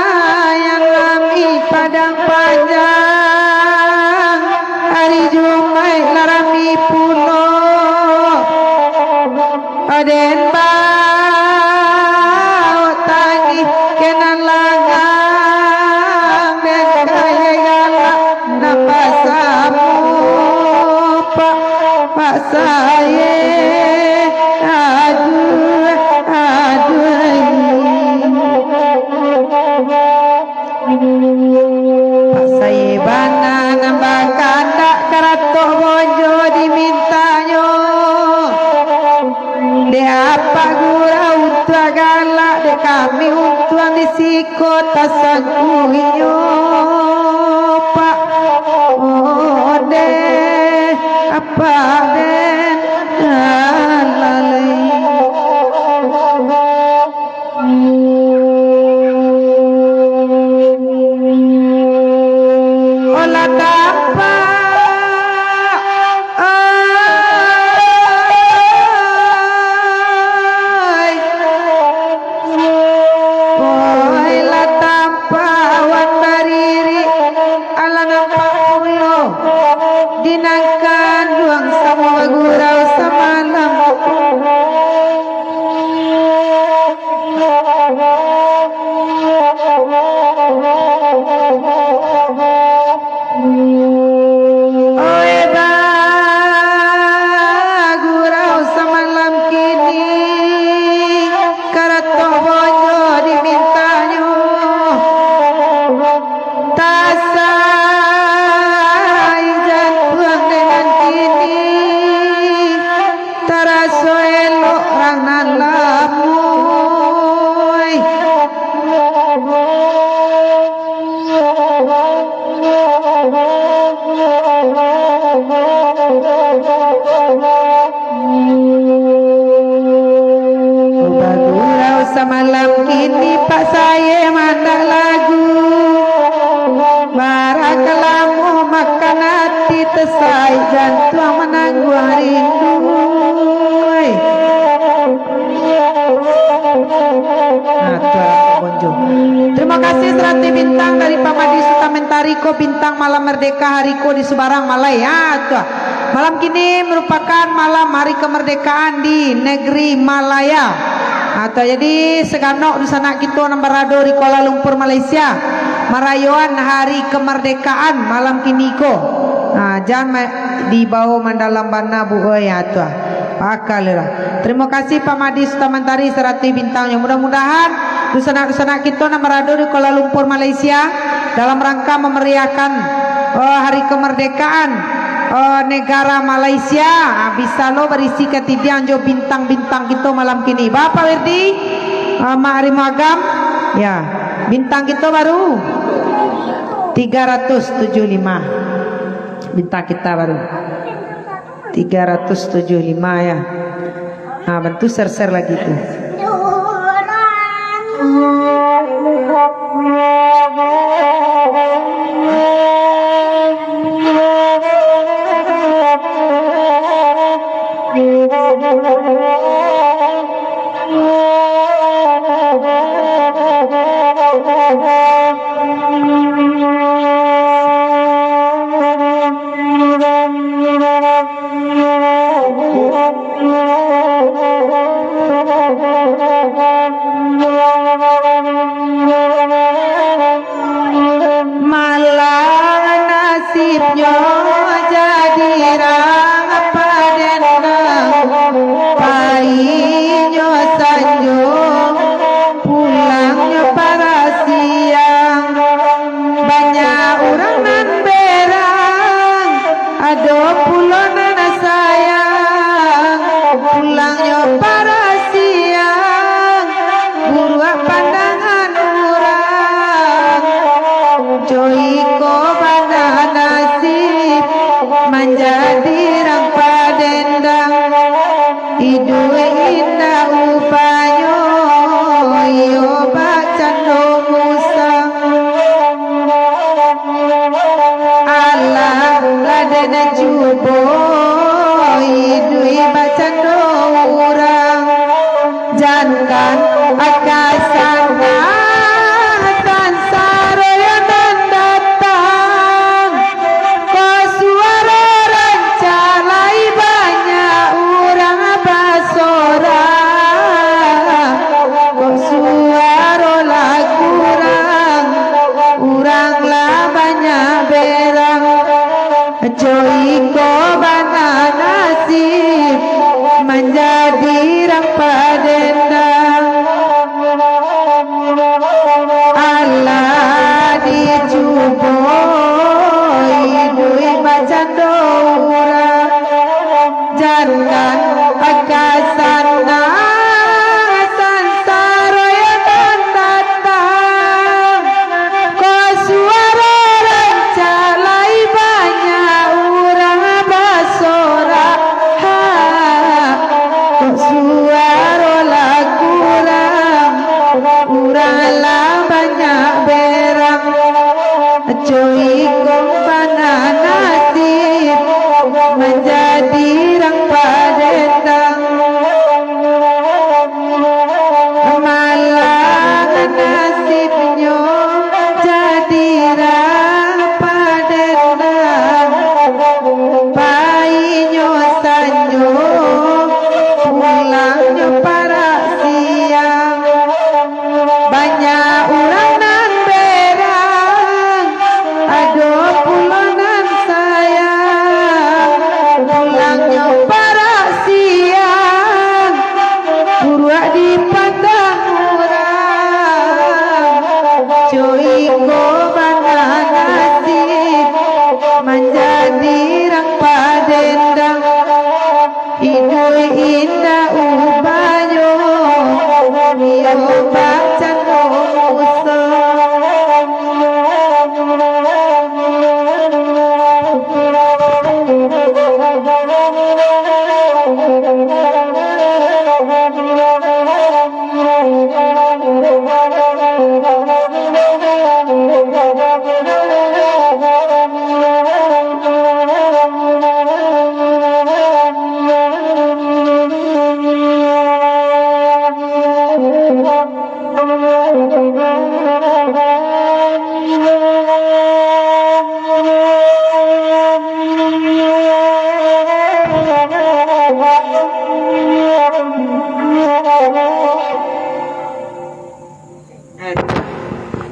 Sinayang lami Padang Panjang, ari Jumaik lah rami pulo. Aden baok tangih kenan langang, den kayai galak nan basamo, Pak, Pak Saye. Aduh, aduh. Pasaye bana nan bakandak, karatok Bonjo dimintanyo. Dek apak gurau untuang galak, dek kami untuang di siko tasangkuiknyo, Pak. Oh, dek apak den, alalai. Olah tampak, oi. Oi, lah tampak wan bariri, alah nampak pulo di nan kanduang samo bagurau samalam. Saye mandak lagu, bara kalamo makan ati, tesaik jantuang manangguang rindu. Oi. Nah, tu lah pengunjung. Terima kasih Serati Bintang dari Pak Madi Suta Mentari ko, Bintang Malam Merdeka hari ko di Subarang Malai. Ah, tu. Malam kini merupakan malam hari kemerdekaan di negeri Malaya. Ah, tu. Jadi, saganok dunsanak kito nan barado di Kuala Lumpur, Malaysia, marayoan hari kemerdekaan malam kini ko. Ah, jan ma-, dibawo mandalam bana, Bu, oi, ah, tu. Akal lah. Terima kasih Pak Madi Suta Mentari, Serati Bintang. Mudah-mudahan dunsanak-dunsanak kito nan barado di Kuala Lumpur, Malaysia, dalam rangka memeriahkan, eh, hari kemerdekaan, eh, negara Malaysia, ah, bisa lo barisi katidiang jo bintang-bintang kito malam kini. Bapak Wirdi, eh, Mak Rimo Agam, ya, bintang kito baru tiga ratus tujuh lima. Bintang kita baru tiga ratus tujuh lima, ya. Nah, bantu share-share lagi tu. Malah nasibnyo jadi rang padendang, painyo sanjo, pulangnyo parak siang. Banyak urang nan berang, ado pulo nan sayang, pulangnyo parak siang, buruak pandangan urang. Jo iko bana nasib, manjadi rang padendang. Iduik indak upanyo, iyo bakcando musang. Alah, lah den cubo, iduik bakcando urang. Jankan aka sanang, sansaro yo nan datang. Kok suaro rancak lai banyak urang basorak. Kok suaro lah kurang, urang lah banyak berang. Jo iko bana nasib, manjadi rang padendang. Alah dicubo, iduik bakcando urang. Jangan aka sanang, sansaro yo nan datang. Kok suaro rancak lai banyak urang basorak. Kok suaro lah kurang, urang lah banyak berang. Jo iko bana nasib, manjadi rang padendang. Malah nasibnyo jadi rang padendang. Painyo sanjo, pulangnyo parak siang. Banyak urang nan berang, ado pulo nan sayang.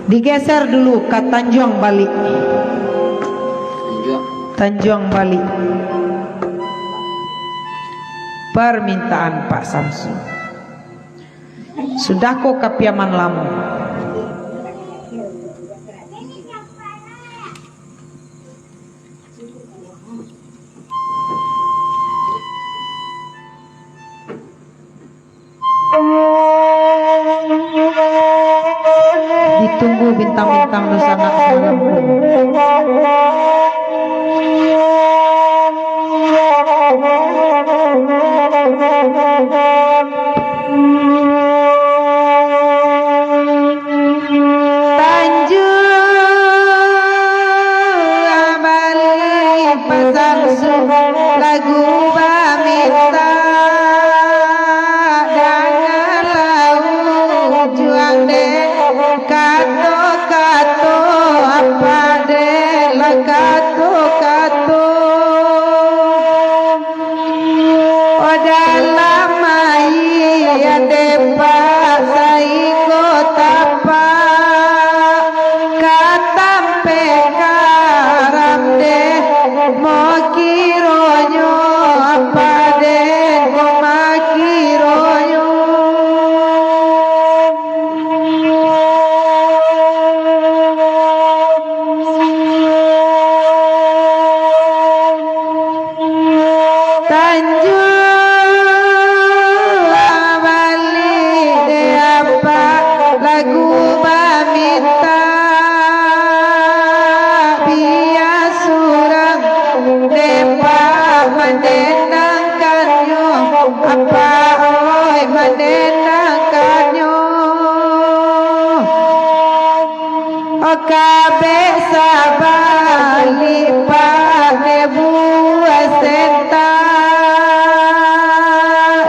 Digeser dulu ka Tanjuang Balik. Tanjuang. Tanjuang Balik. Permintaan Pak Samsu. Sudah ko ka Piaman Lamo. Ditunggu bintang-bintang dunsanak samalam. Tanjuang Balik, Pak Samsu, lagu bamintak, danganlah ujuang dek, kato-kato, apak dek, lah kato-kato. Oh, dalam aia dek, Pak, sainggo tapak ka tampek karam dek, mokironyo apak dek, momakironyo. Tanjuang Balik dek apak, lagu bamintak, bia surang dek, Pak, mandendangkannyo, apak oi, mandendangkannyo. Oh, kabek sabalik, Pak, dek buah sentak,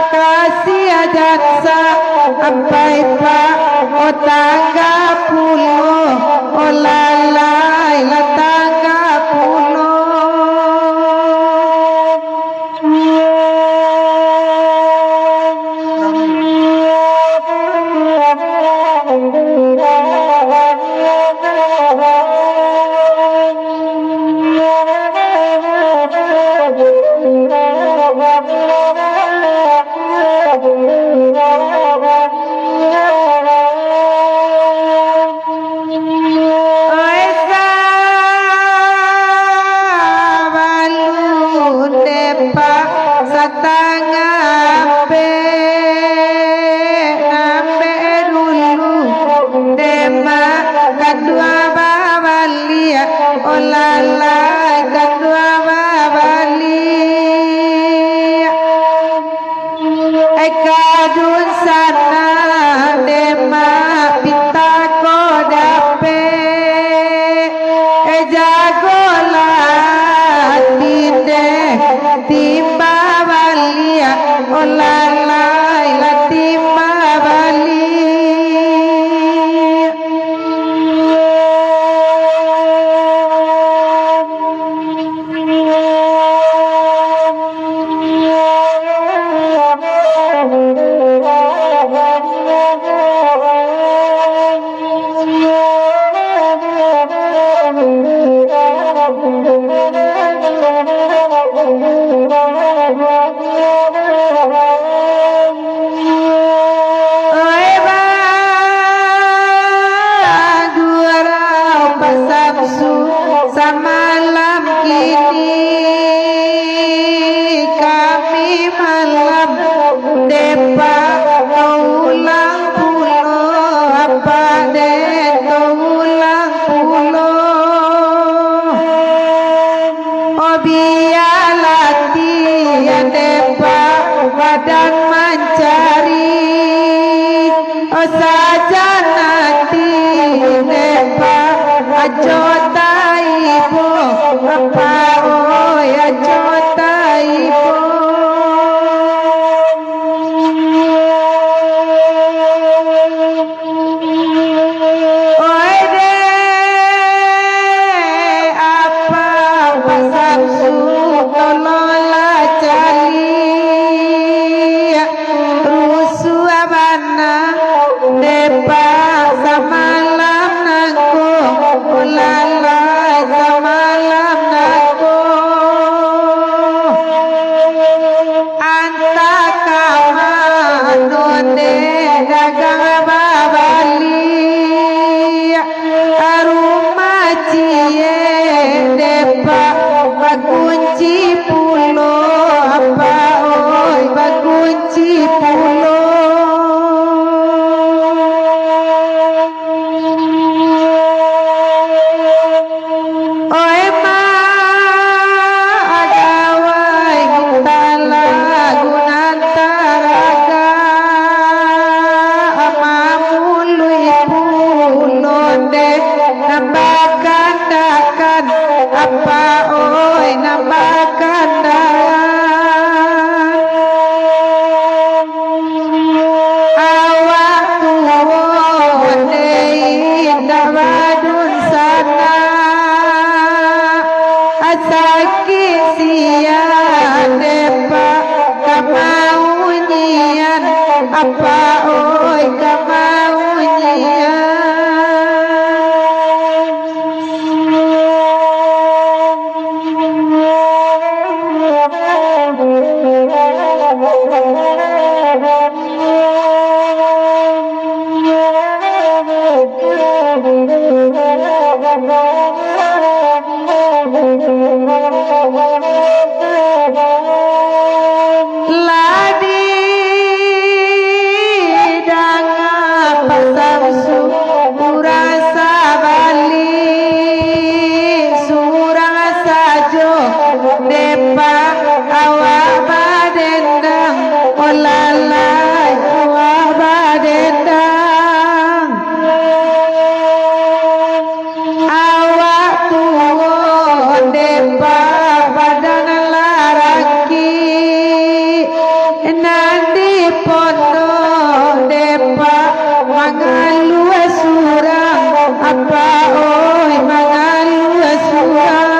kasiah jan sa-, ampai, Pak, oh, tangga pulo, oh, lalai lah tangga pulo. Oi, sabalun dek, Pak, satangah ampek, nambek dulu dek, Mak, kadua babaliak, oh, lalai kadua babaliak. Eh, ka dunsanak dek, Mak, pinta ko dapek. Eh, jagolah ati dek, timba baliak, oh, lalai lah timba baliak. Oi, bagurau Pak Samsu, samalam kini kami malam, dek Pak, taulang pulo, apak dek, taulang pulo. Oh, bialah tian dek, Pak, badan mancari. Oh, sajan ati dek, Pak, ajo taibo, Pak, oi, ajo taibo. Oi, dek, apak Pak Samsu, tolonglah caliak, rusuah bana, dek, Pak, samo Deh, nan bakandakan, apak oi, nan bakandakan. Awak tuo deh, indak badunsanak. Sakik sia deh, Pak, kamaunyian, apak oi, kamaunyian. Lah didanga Pak Samsu, urang sabali, surang sajo, deh Pak, awak badendang, oh lalai, awak badendang. Awak tuo deh Pak, badan laraki, nan di pondok deh Pak, mangaluah surang, apak oi, mangaluah surang.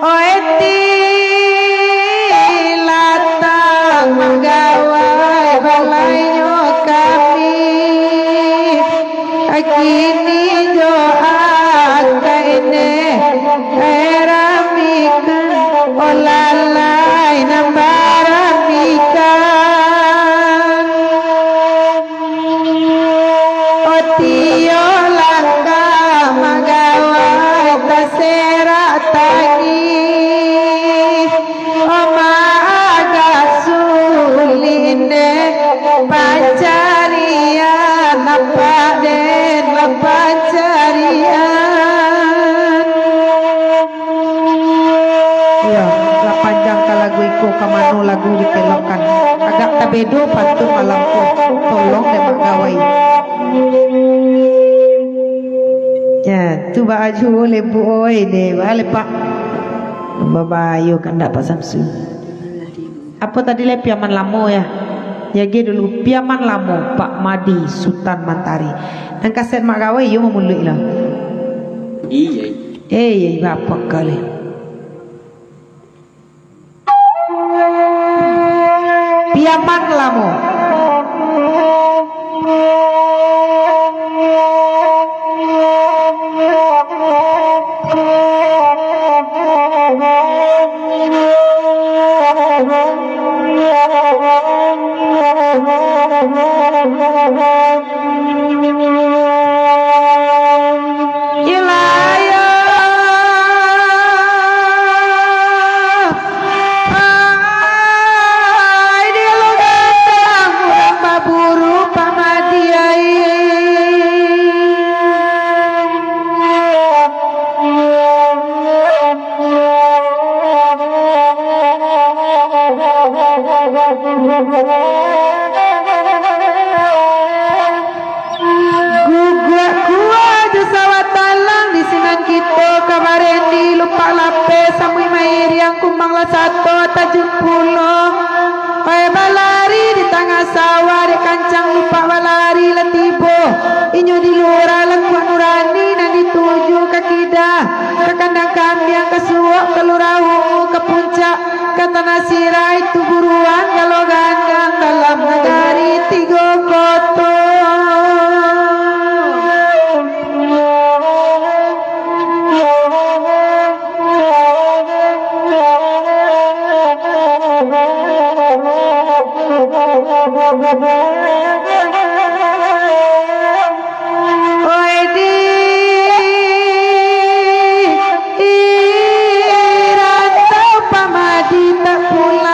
Oi, ti latang manggawai balainyo kami, kini jo akai neh, eh, ramikan, oh lalai nan baramikan. Otio langkah manggawai taserak tangih. Oma agak sulik deh pancarian, apak den lah pancarian. Iyo, lah panjang ka lagu iko, ka mano lagu dipelokkan. Agak tabedo pantun malam ko. Tolong deh Mak Gawai. Ya, tu baa juo lebu oi deh, baa lepak. Babayo kandak Pak Samsu. Apo tadi lai, Piaman Lamo, ya? Jaga dulu, Piaman Lamo, Pak Madi Sutan Mantari. Nan kaset Mak Gawai, iyo mamuluik lah. Iya. Eh, iya, bapak kali. Piaman Lamo. Ilayah. Ai, di lo gandang urang baburu pamadi ai. Guguak kuah jo sawah talang, di sinan kito ka barendi, lupak lapeh samuih mairiang, kumbang lah sato tajun pulo. Oi balari di tangah sawah, dek kancang lupak balari lah tibo. Inyo di lurah Langkuak Nurani nan dituju ka kida, ka kandang kambiang, ka suok, ka lurah ungu, ka puncak, ka tanah sirah, itu buruan galo gandang dalam nagari tigo koto. Oi di, rantau pamadi tak pulang.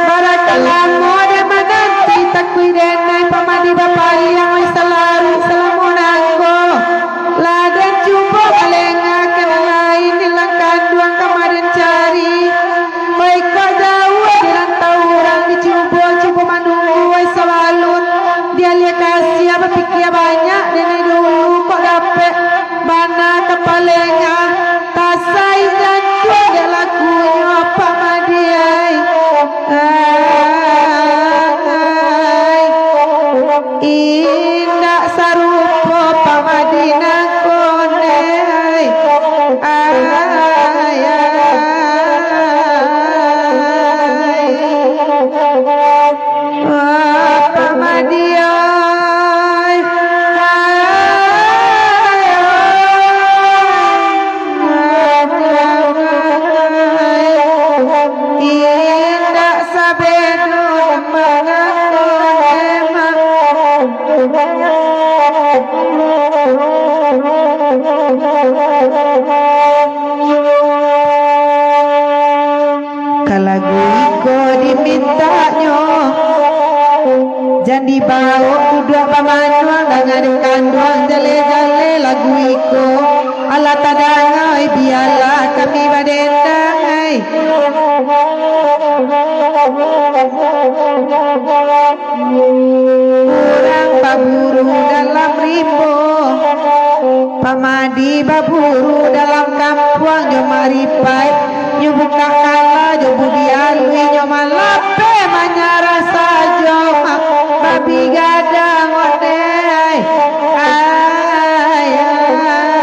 Barakalamo den mananti, takuik denai pamadi bapariang, oi salaruik salamo nanggo. Lah den cubo balengah ka nan lain, ilang kanduang ka ma den cari. Oi kok Indak sabedo mangaku emak. Ka lagu iko dimintaknyo, jan dibawok duduak bamanuang, dangan dikanduang jaleh-jaleh lagu iko. Alah tadanga, oi, bialah kami badendang, ai. Urang baburu dalam rimbo, Pak Madi baburu dalam kampuang jo Mak Ripai, nyo bukak kala jo budi alui, nyo malapeh manyarah sajo, Mak, babi gadang ondeh, ai. Ai, ai, ai.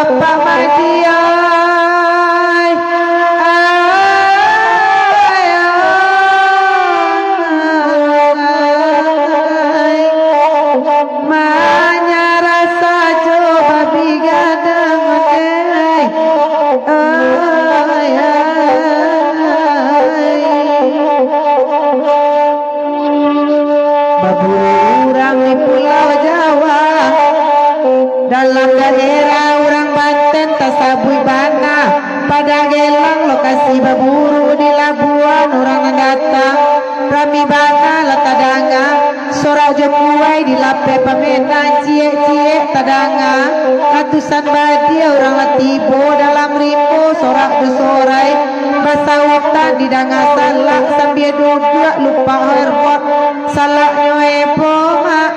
Apak Madiai, ai, ai, manyarah sajo babi gadang, ai, ai, ai. Baburu urang di Pulau Jawa, dalam daerah urang Banten tasabuik bana, Padagelang lokasi baburu di Labuan urang nan datang. Rami bana lah tadanga, sorak jo kuai di lapeh pamenan, ciek-ciek tadanga. Ratusan badia urang lah tibo dalam rimbo, sorak jo sorai basautan didanga salak, sambia duduak lupak hormat, salaknyo heboh, Mak.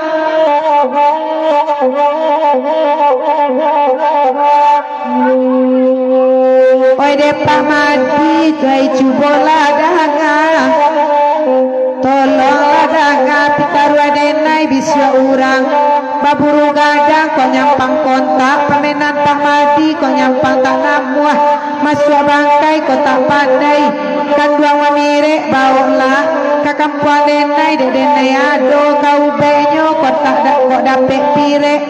Oi, dek Pak Madi, oi, cubolah danga. Tolonglah danga, pitaruah denai bisuak urang. Baburu gadang kok nyampang kontak, pamenan Pak Madi kok nyampang tak namuah. Masuak bangkai kok tak pandai, kanduang mamirek bawoklah ka kampuang denai, dek denai ado ka ubeknyo, kok tak da-, kok dapek pirek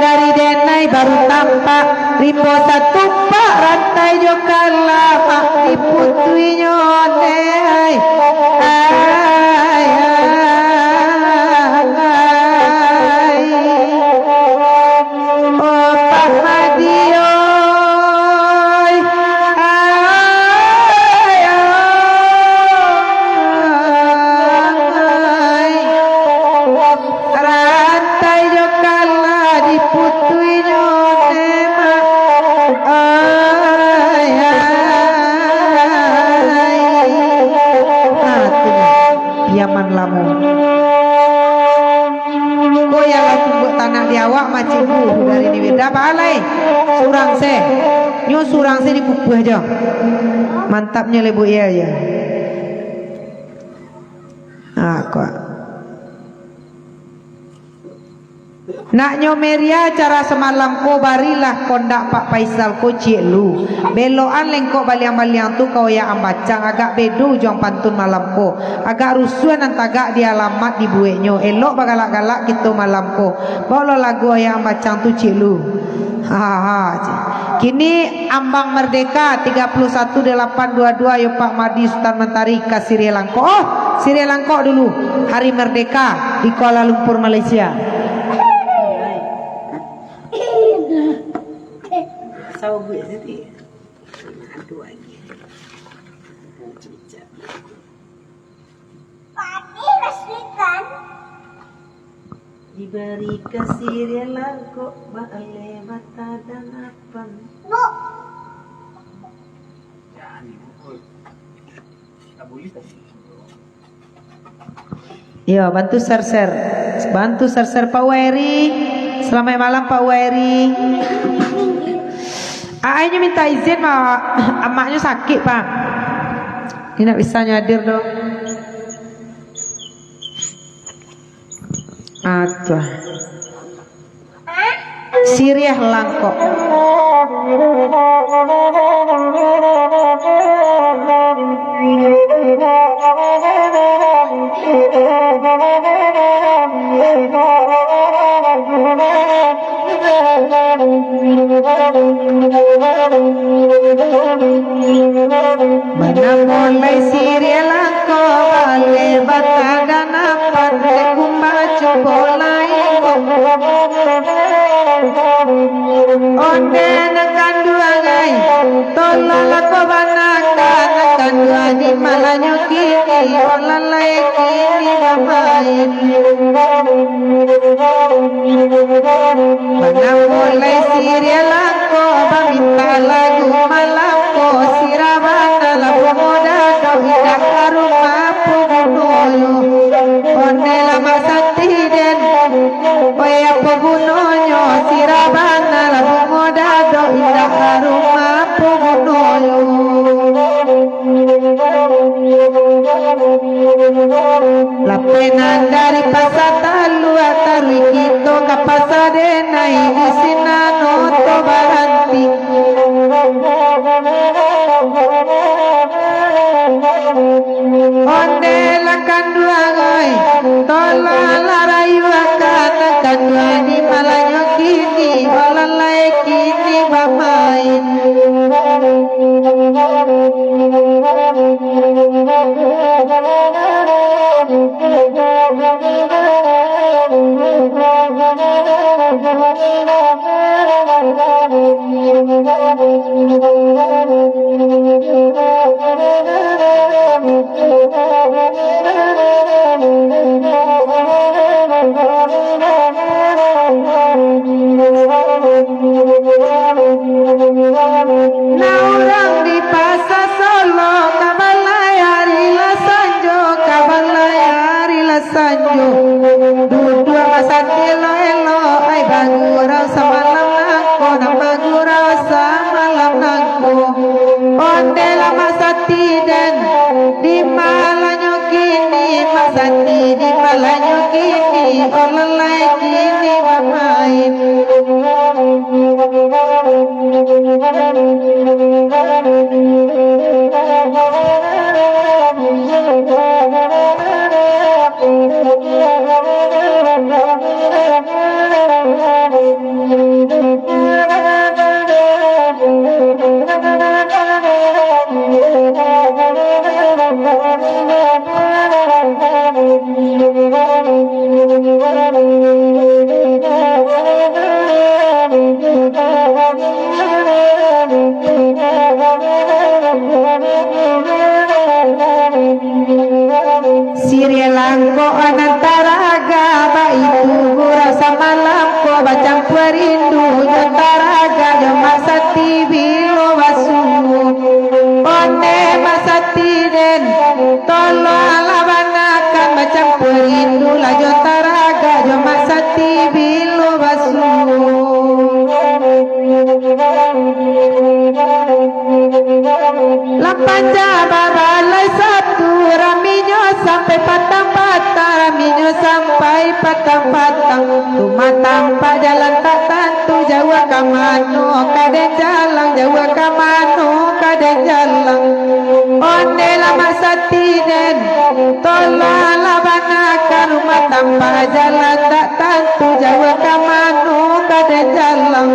dari denai baru tampak, rimbo satumpak rantai jo kalamak diputuinyo, nai. Ai, ai, ai. Oh, Pak Madi, oi. Ai, ai. Rantai jo kala diputuinyo, Mak. Ai, ai. Ah, tu nyo. Piaman lamo. Ko yang lah tumbuak tanak di awak, macik bu dari ni beda, Pak Alai. Surang se. Nyo surang se dipupuah jo. Mantapnyo lebok iya, iya. Ah, ko. Naknyo meriah acara samalam ko, barilah kondak Pak Faisal ko ciek lu. Belokan lengkok baliang-baliang tu ka Oya Ambacang, agak bedo ujuang pantun malam ko. Agak rusuah nan tagak di alamat dibueknyo. Elok bagalak-galak kito malam ko. Baoklah lagu Oya Ambacang tu ciek lu. Ha, ha, ha, ciek. Kini Ambang Merdeka tiga puluh satu delapan dua dua, yo Pak Madi Sutan Mentari ka Sirih Langkok. Oh, Sirih Langkok dulu. Hari Merdeka di Kuala Lumpur, Malaysia. Sawo buek tadi. Aduh, lagi. Padi rasmikan. Diberi kasih rela kok baaleh mata dan apan. Bu. Iyo, bantu share-share. Bantu share-share Pak Wairi. Selamat malam, Pak Wairi. Aa nyo minta izin, ma-, amaknyo sakik, Pak. Indak bisa nyo hadir doh. Atuh. Siriah langkok. Tolonglah kau banakan, kanduang di malanyo kini, olah lai kini bamain. Banamo lai siriah langko, baminta lagu malam ko, sirah bana lah bungo dado, indak ka rumah punguno yo. Ondeh lah Mak Santi den, oi apo gunonyo, sirah bana lah bungo dado, indak ka rumah punguno yo. Lapeh nan dari Pasa Taluak, taruih kito ka Pasa Denai, di sinan oto baranti. Ondeh lah kanduang oi, tolonglah rayuakan, kanduang di malanyo kini, olah lai kini bamain. Nah, urang di Pasa Solo, ka balai ari lah sanjo, ka balai ari lah sanjo. Duduak masak elok-elok, ai bagurau samalam nangko, nan bagurau samalam nangko. Ondeh lah Mak Santi den, di malanyo kini, Mak Santi di malanyo kini, olah lai kini bamain. Siriah langko nan taragak, baitu gurau samalam ko, bacampua rindu jo taragak, jo Mak Santi bilo basuo. Ondeh Mak Santi den, tolonglah banakan, bacampua rindu lah jo taragak, jo Mak Santi bilo basuo. Lah panjang babalai satu, raminyo sampai patang patang, raminyo sampai patang patang. Rumah tampak jalan tak tantu, jauah ka mano ka den jalang, jauah ka mano ka den jalang. Ondeh lah Mak Santi den, tolonglah banakan, rumah tampak jalan tak tantu, jauah ka mano ka den jalang.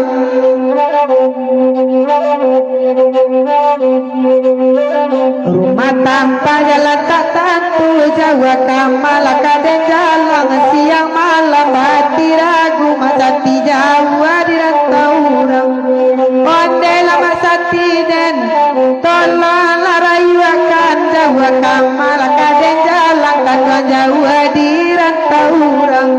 Rumah tampak jalan tak tantu, jauah ka ma lah ka den jalang, siang malam batiragu, Mak Santi jauah di rantau urang. Ondeh lah Mak Santi den, tolonglah rayuakan, jauah ka ma lah ka den jalang, kanduang jauah di rantau urang.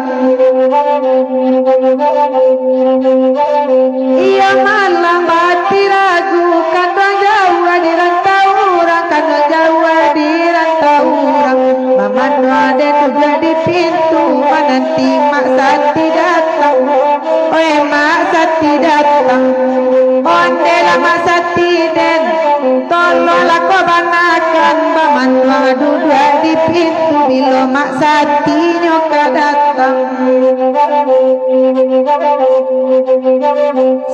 Iyo malam batiragu, kanduang jauah di rantau urang, kanduang jauah di rantau urang. Bamanuang den duduak di pintu, mananti Mak Santi datang. Oi Mak Santi datang, ondeh lah Mak Santi den, tolonglah kau banakan, bamanuang duduak di pintu, bilo Mak Santinyo ka datang.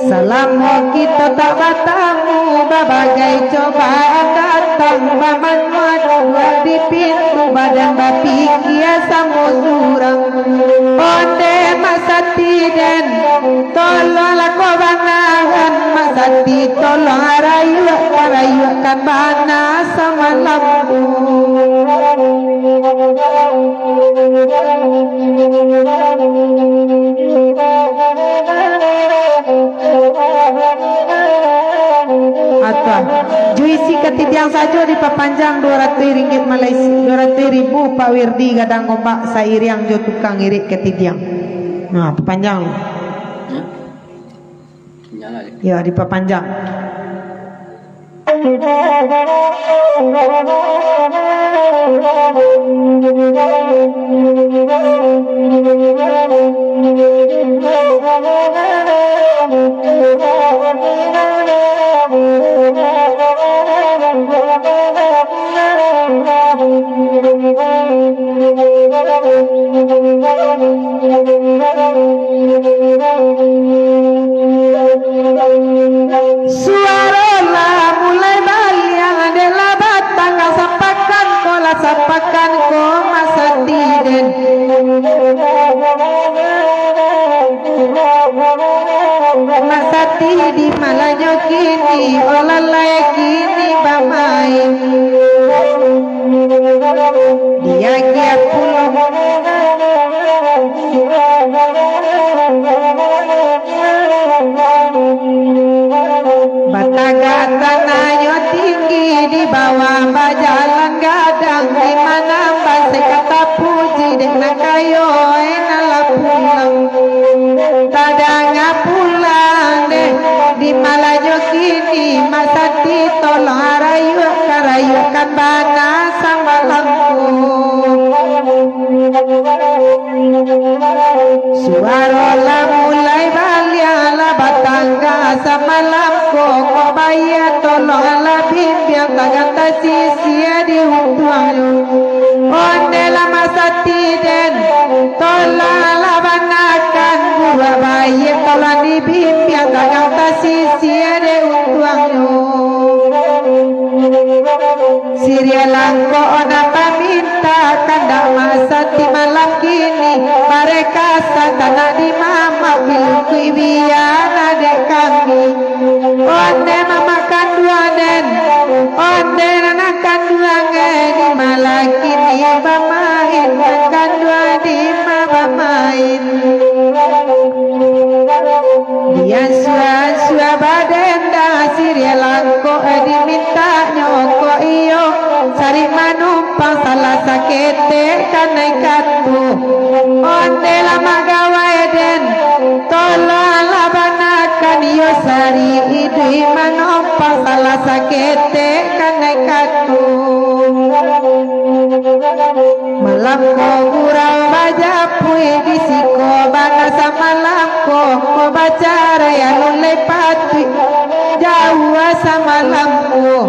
Salamo kito tak batamu, babagai cobaan datang, bamanuang duduak di pintu, badan bapikia samo surang. Ondeh Mak Santi den, tolonglah kau banakan, Mak Santi tolong rayuak, rayuakkan bana samalam. Atuah. Isi katidiang sajo dipapanjang dua ratuih ringgit Malaysia, dua ratuih ribu Pak Wirdi Gadang Ombak sairiang jo tukang irik katidiang. Nah, papanjang. Ya, dipapanjang. Suaro lah mulai baliang, dek lah batangga sapakan ko, lah sapakan ko masati den. Masati di malanyo kini, olah lai kini bamain. Diagiah pulo batagak tanahnyo tinggi, di bawah bajalan gadang, di manambah sakata puji, dek nan kayo, eh, nan lah pulang. Tadanga pulang deh, di malanyo kini, masati tolong rayuakkan, rayuakkan bana samalam ko. Suaro lah mulai baliang, lah batangga samalam ko, ko bayia tolong lah bimbiang, tagan tasisia di untuangnyo. Onde lah masati den, tolong lah banakan, buruak bayia tolong dibimbiang, tagan tasisia di untuangnyo. Siriah langkok nan bamintak, kandak masati malam kini, mareka satanak di mamak, pilukuik biana dek kami. Onde mamak kanduang den, onde nan kanduang, eh, di malam kini bamain, nan kanduang di ma bamain. Diansua-ansua badendang, siriah langkok dimintaknyo ko iyo, sarik manumpang salah saketek kanai katu. Onde lah magawai den, tolong lah banakan iyo, sarik iduik manumpang salah saketek kanai katu. Malam ko gurau bajapuik, di siko bana samalam ko, ko bacarai alun lai patuik, jauah samalam ko.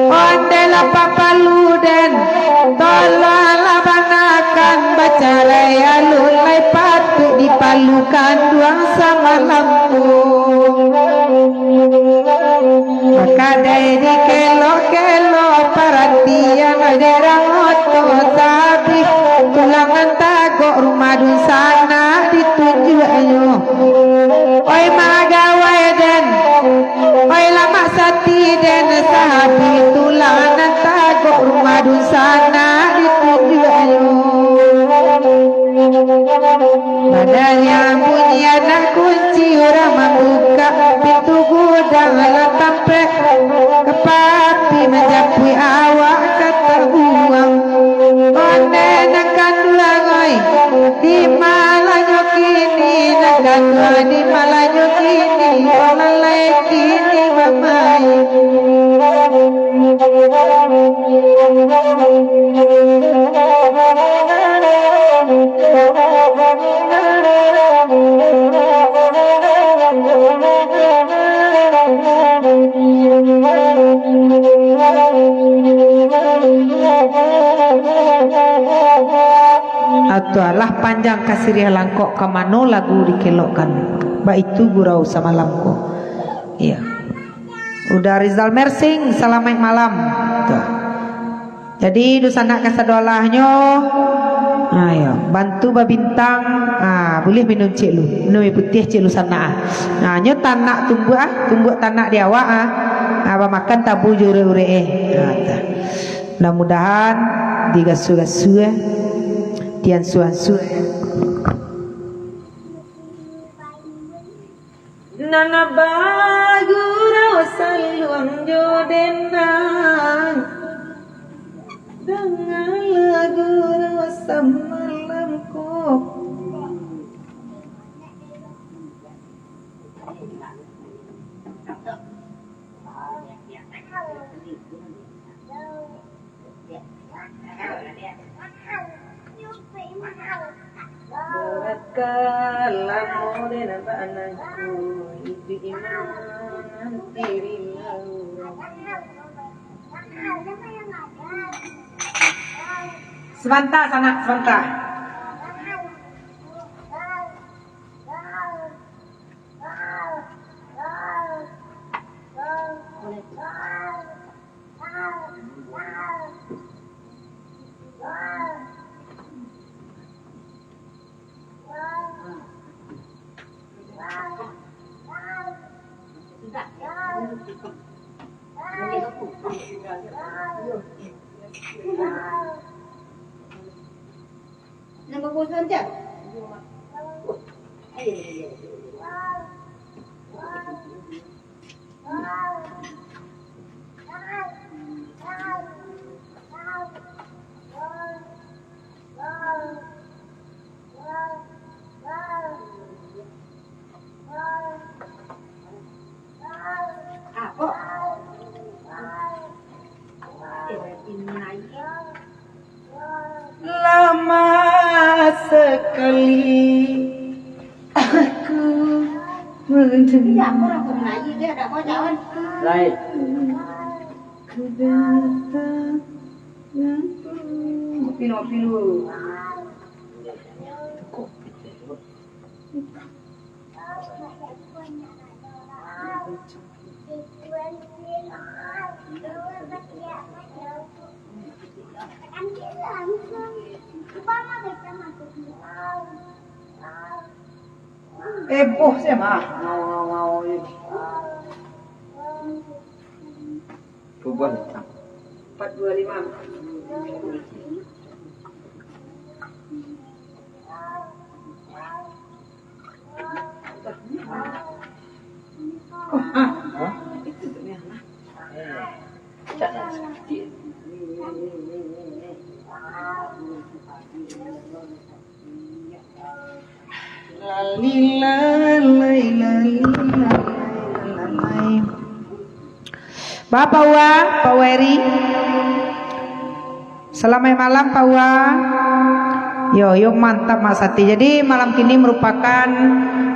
Onde lah papalu den, tolong lah banakan, bacarai alun lai patuik, dipalu kanduang samalam ko. Bakadai dikelok-kelok, paratian dek urang oto, sabih tulang nan tagok, rumah dunsanak ditunjuaknyo. Oi magawai den, oi lamak sati den, sabih tulang nan tagok, rumah dunsanak ditunjuaknyo. Badanyang bunyi anak kunci, urang mambukak pintu gudang, lah tampek ka papi, manjapuik awak ka tabuang. Onde nan kanduang oi, di malanyo kini, nan kanduang di malanyo kini, olah lai kini bamain. Atualah panjang kasiriah langkok, ka mano lagu dikelokkan. Baitu gurau samalam ko. Iya. Uda Rizal Mersing, salamaik malam. Tuh. Jadi, dunsanak kasadolahnyo, ayo, bantu babintang, ah, buliah minum cek lu. Minum aia putiah cek lu sanak, ah. Nah, nyo tanak tumbuak, ah, tumbuak tanak di awak, ah. Ah, bamakan tabu jo urek-urek, eh. Ah, tuh. Mudah-mudahan digasu-gasu, eh. Diansu-ansu, eh. Nan bagurau saluang jo dendang. Lamo den nampak anakku, itu iman diri lau. Sabanta, sanak, sabanta. Nambah bosan je. Lama sekali aku menunggu. Lai. Ku datang. Ngopi, ngopi dulu. Eh, boh, saya mah. Ngau, ngau, ngau, eh. Coba ni. Empat dua lima. Oh, ah. Hah? Itu tu ni, ah. Eh. Cak nak sakit. Ba, Pak Uwa, Pak Uwa Eri. Salamaik malam, Pak Uwa. Yo, yo, mantap, Mak Sati. Jadi, malam kini merupakan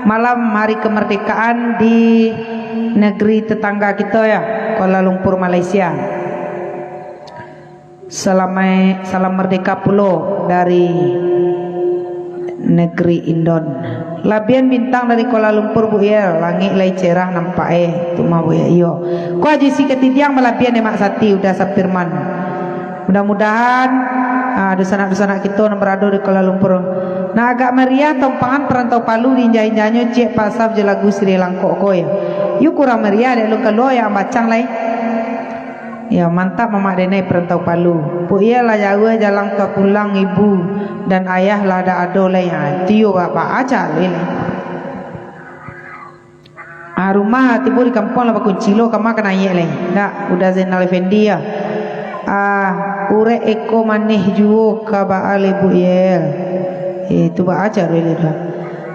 malam hari kemerdekaan di negeri tetangga kito, ya, Kuala Lumpur, Malaysia. Salamaik, salam merdeka pulo dari negeri Indon. Labian bintang dari Kuala Lumpur, Bu Yel. Langik lai cerah nampak, eh. Tu mah, Bu Yel. Iyo. Ko Haji Si Katidiang malabian, eh, Mak Sati, Uda Sapirman. Mudah-mudahan, ah, dunsanak-dunsanak kito nan barado di Kuala Lumpur. Nah, agak meriah tompangan Perantau Palu diinjak-injaknyo ciek pasaf jo lagu Sirih Langkok ko, ya. Yu kurang meriah, dek alun kalua, ya, ambacang lai. Ya, mantap mamak denai Perantau Palu. Pok iya lah jauah jalan ka pulang ibu dan ayah lah dak ado lai. Ha, itu yo ba-, ba-, aja lai. Ah, rumah tibo di kampuang lah bakunci lo, kama ka naiak lai. Dak, Uda Zainal Effendi ya. Ah, urek eko maneh juo ka baa lai, Bu Yel. Eh, tu ba-, aja lai lah.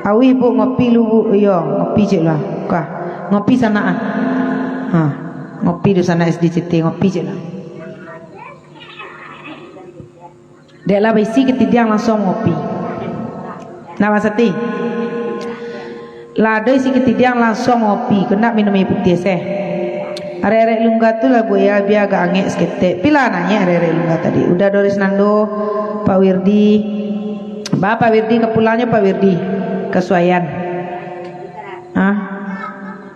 Awih, Bu, ngopi lu, Bu. Iyo, ngopi ciek lah. Kah, ngopi sanak ah. Ha. Ngopi dunsanak S D C T, ngopi ciek lah. Dek lah baisi katidiang langsuang ngopi. Nah, Mak Sati. Lah ado isi katidiang langsuang ngopi, kok ndak minum aia putiah seh. Arek-arek Lungga tu lah buek ya, bia agak angek saketek. Pi lah naiak arek-arek Lungga tadi. Uda Doris Nando, Pak Wirdi. Ba, Pak Wirdi, ka pulangnyo Pak Wirdi. Ka Suayan. Hah?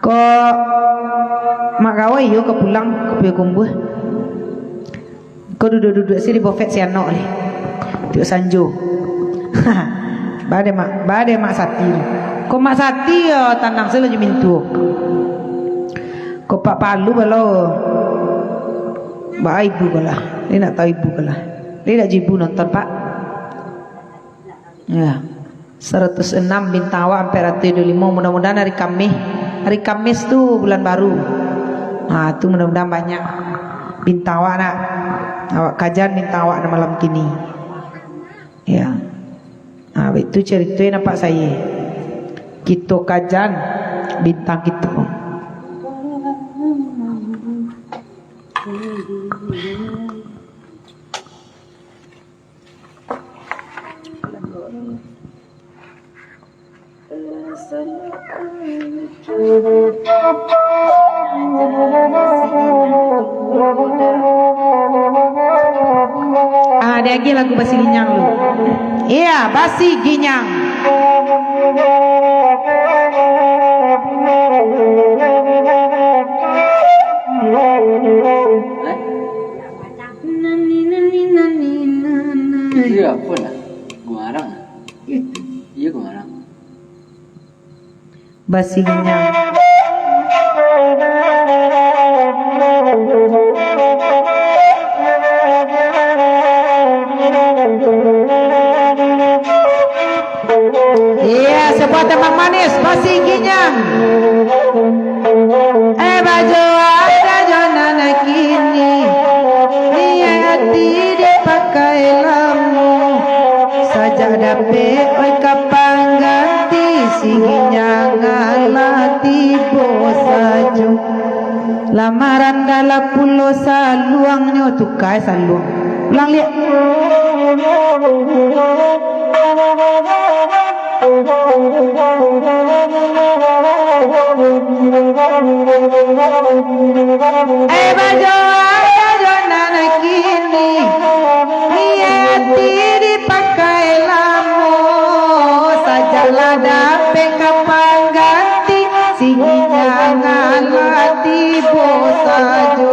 Kok Mak Gawai yo ka pulang, ka Payakumbuah? Ko duduak-duduak se di bufet si anok ni. Tiok sanjo. Bade Mak, bade Mak Sati. Ko Mak Sati yo tanang se lah jo mintuo. Ko Pak Palu balo. Baa ibu ko lah. Ni nak tau ibu ko lah. Ni nak jo ibu nonton, Pak. Ya. Saratus anam bintang awak, ampek ratuih duo limo. Mudah-mudahan hari Kamih, hari Kamih tu bulan baru. Ha, tu mudah-mudahan banyak bintang awak nak. Awak kajan bintang awak nak malam kini. Ya. Ha, itu carito nan nampak sayo. Kito kajan bintang kito. Ado lagi lagu Basi Ginyang tu. Iya, Basi Ginyang. Iya, apa lah? Gumarang. Iya, gumarang. Basi Ginyang. Iya, sebuah tembang manis, Basi Ginyang. Eh, bajo ado jo nan kini, niaik ati dipakai lamo, sajak dapek oi ka pangganti, si Ginyang alah tibo sajo. Lamaran dalam pulo saluangnyo, tukai saluang. Ulang liak. Eh, bajo, bajo nan kini, niaik ati dipakai lamo, sajak lah dapek ka pangganti, si Ginyang alah tibo sajo.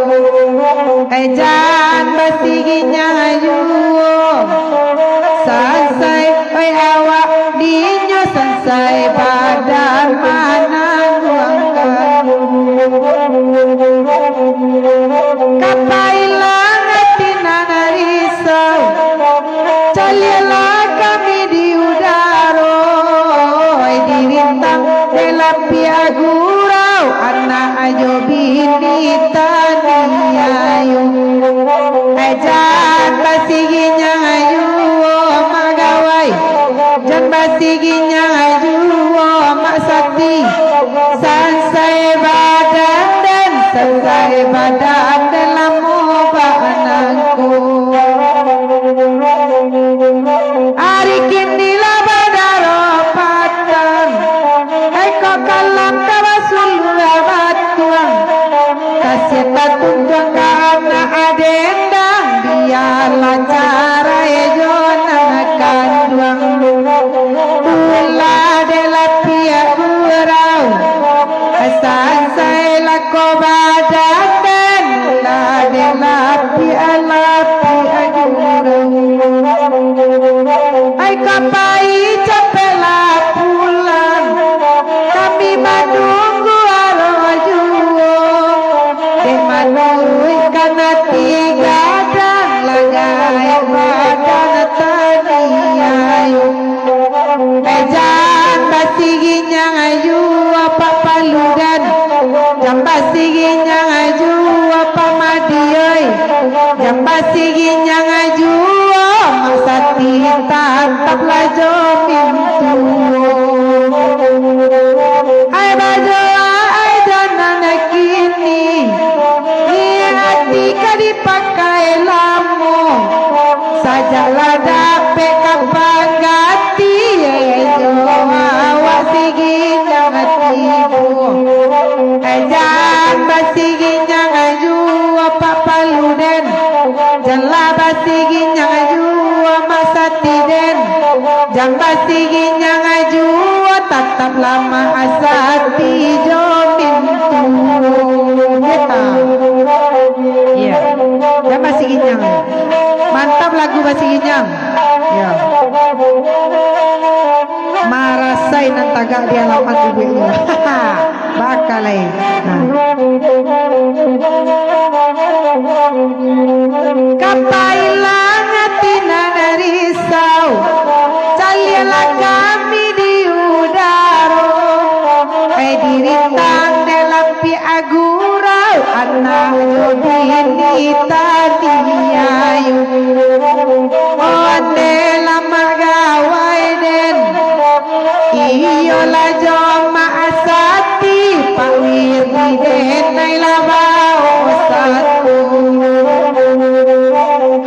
Eh, jan Basi Ginyang juo, sansai, oi, awak dinyo, sansai badan manangguangkan. Ka pailang ati nan risau, caliaklah kami di udaro, oi, dirintang dek lapiak gurau, anak jo bini taniayo. Eh, jan Basi Ginyang juo mak gawai, jan Basi Ginyang juo mak sati, sansai badan den, sansai badan den lamo banangko. Ari kini lah badaropatan, ai kok kalam ka basuluah batuang. Kasiah tatuntuang ka anak adendang, bialah carai jo nan kanduang. Bulah dek lapiak gurau, sansai lah ko badan den, bulah dek lapiak, lapiak gurau. Ai ka pai capeklah pulang, kami manunggu arwah juo. Dek manuruik kan ati gadang, lah gaek badan taniayo. Eh, jan Basi Ginyang juo Pak Palu den, jan Basi Ginyang juo Pak Madi oi, jan Basi Ginyang juo mak sati, tataplah jo mintuo. Ai bajo, ai jo nan kini, niaik ati ka dipakai lamo, sajak lah dapek ka pangganti, eh, jo awak si Ginyang tibo. Eh, jan Basi Ginyang juo Pak Palu den, jan lah Basi Ginyang juo mak sati den, jan Basi Ginyang juo, tataplah mak sati jo mintuo. Iya. Jan Basi Ginyang. Mantap lagu Basi Ginyang. Iya. Marasai nan tagak di alaman ibuiknyo. Bakalai. Nah. Ka pailang ati nan risau, caliaklah kami di udaro. Eh, dirintang dek lapiak gurau, anak jo bini taniayo. Onde lah mak gawai den, iyolah jo mak sati, Pak Wirdi den ai lah baosato.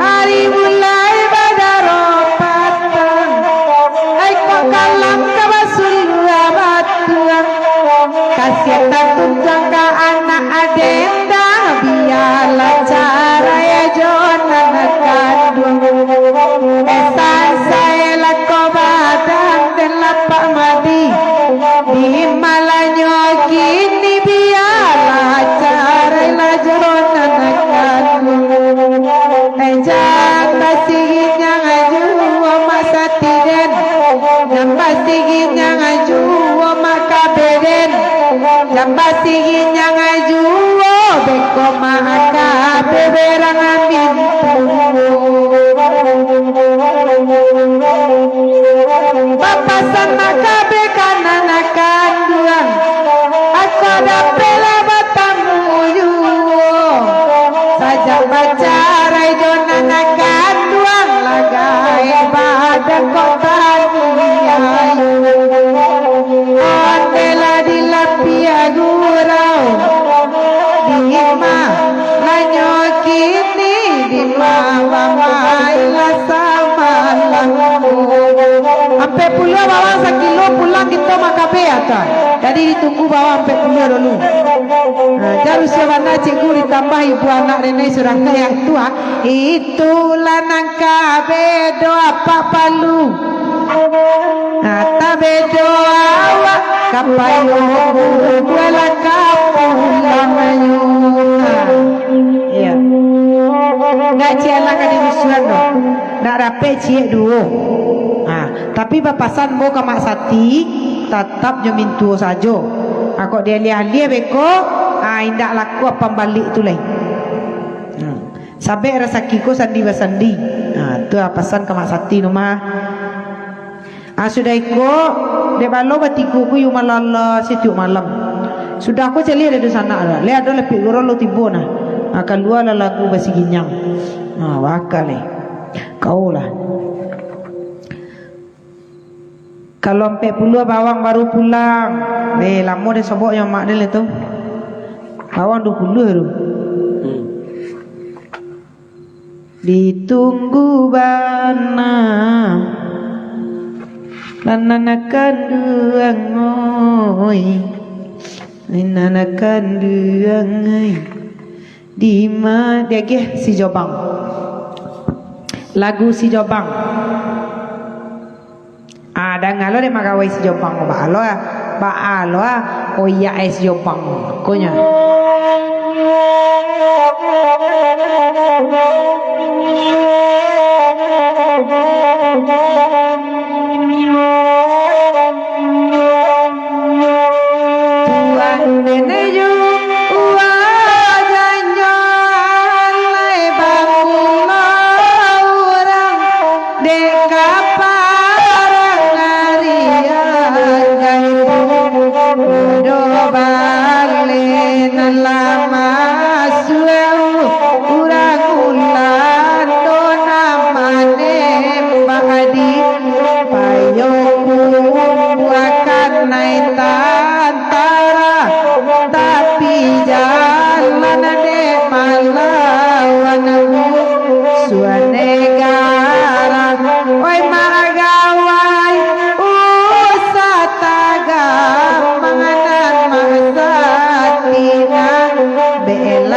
Ari mulai badaropatan, ai kok kalam ka basuluah batuang. Kasiah tatuntuang ka anak adendang, bialah carai jo nan kanduang. Perang amin. Bapasan makabe ka nan kanduang, ako dapek lah batamu juo. Sajak bacarai jo nan kanduang, lagai badakok taniai. Onde lah dilapiah gurau, dima lanyo kini, dima bamain lah samalam. Ampek puluah bawang sakilo pulang kito makabe, ya, tuan. Jadi ditunggu bawang ampek puluah dulu. Nah, jar usia bana cikgu ditambah ibu anak nenek surang kayak tu, ah. Itulah nan kabedo apak palu. Nah, tabedo awak ka payuang, bubualah ka pulangnyo. Nah, iya. Ndak ciek anak ka dirusuan doh. Ndak dapek ciek duo. Nah, tapi bapasan bo ka Mak Sati, tatap jo mintuo sajo. Ah, kok dialiah-aliah beko, ah, indak laku apan balik tu lai. Hmm. Sabek rasaki ko sandi basandi. Ha, tu lah pasan ka Mak Sati no mah. Ha, sudah iko, dek balo batigo ko iyo malala satiok malam. Sudah ko caliak dek dunsanak tu. Lai ado lapik gurau lo tibo nah. Ha, kalualah lagu basiginyang. Ha, baka lai. Kau lah. Kalau ampek puluah bawang baru pulang. Eh, lamo deh sobok nyo mak deh tu. Bawang duo puluah tu. Hmm. Ditunggu bana, nan kanduang oi. Nan kanduang oi. Dima diagih si Jobang. Lagu si Jobang. Ah, danga lo dek magawai si Jobang ko, baa lo ah, baa lo ah, oyak ai si Jobang ko nyo. Tuan nenek yo, wajanyo alai bamulo urang. Dek ka parang ari anggai, do bale nan lah masuak, urang Ulando nan manembak di payo kumbuakan nai tantara, tapi jalan dek malawan musuah negara. Oi magawai usah tagak, manganan masak tingga, bela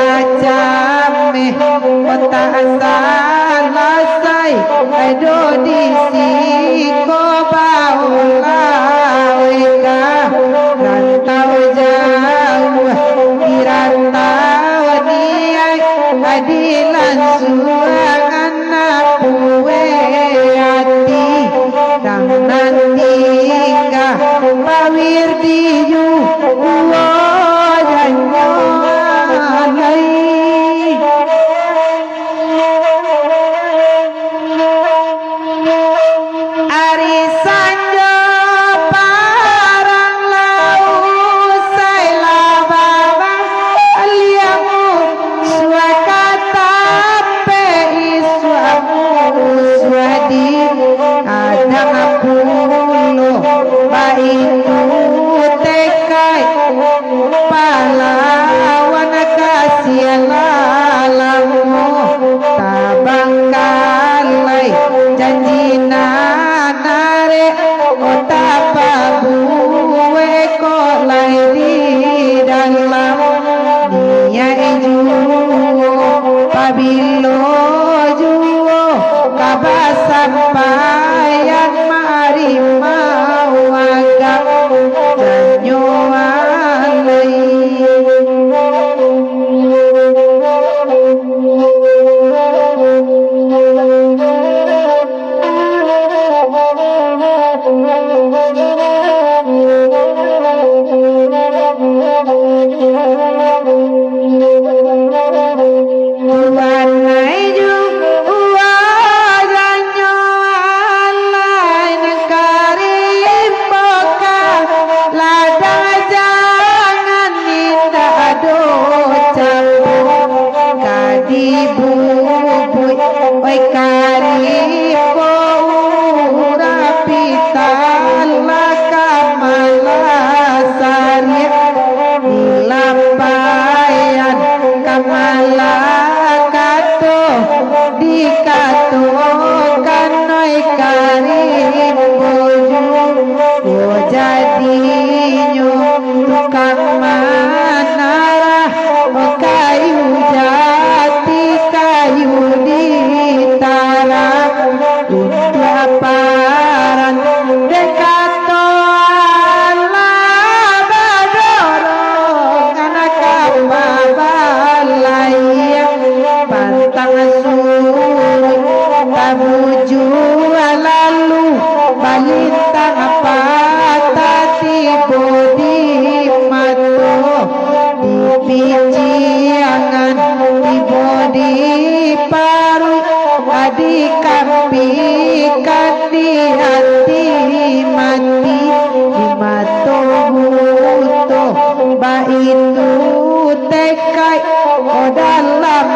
Dalam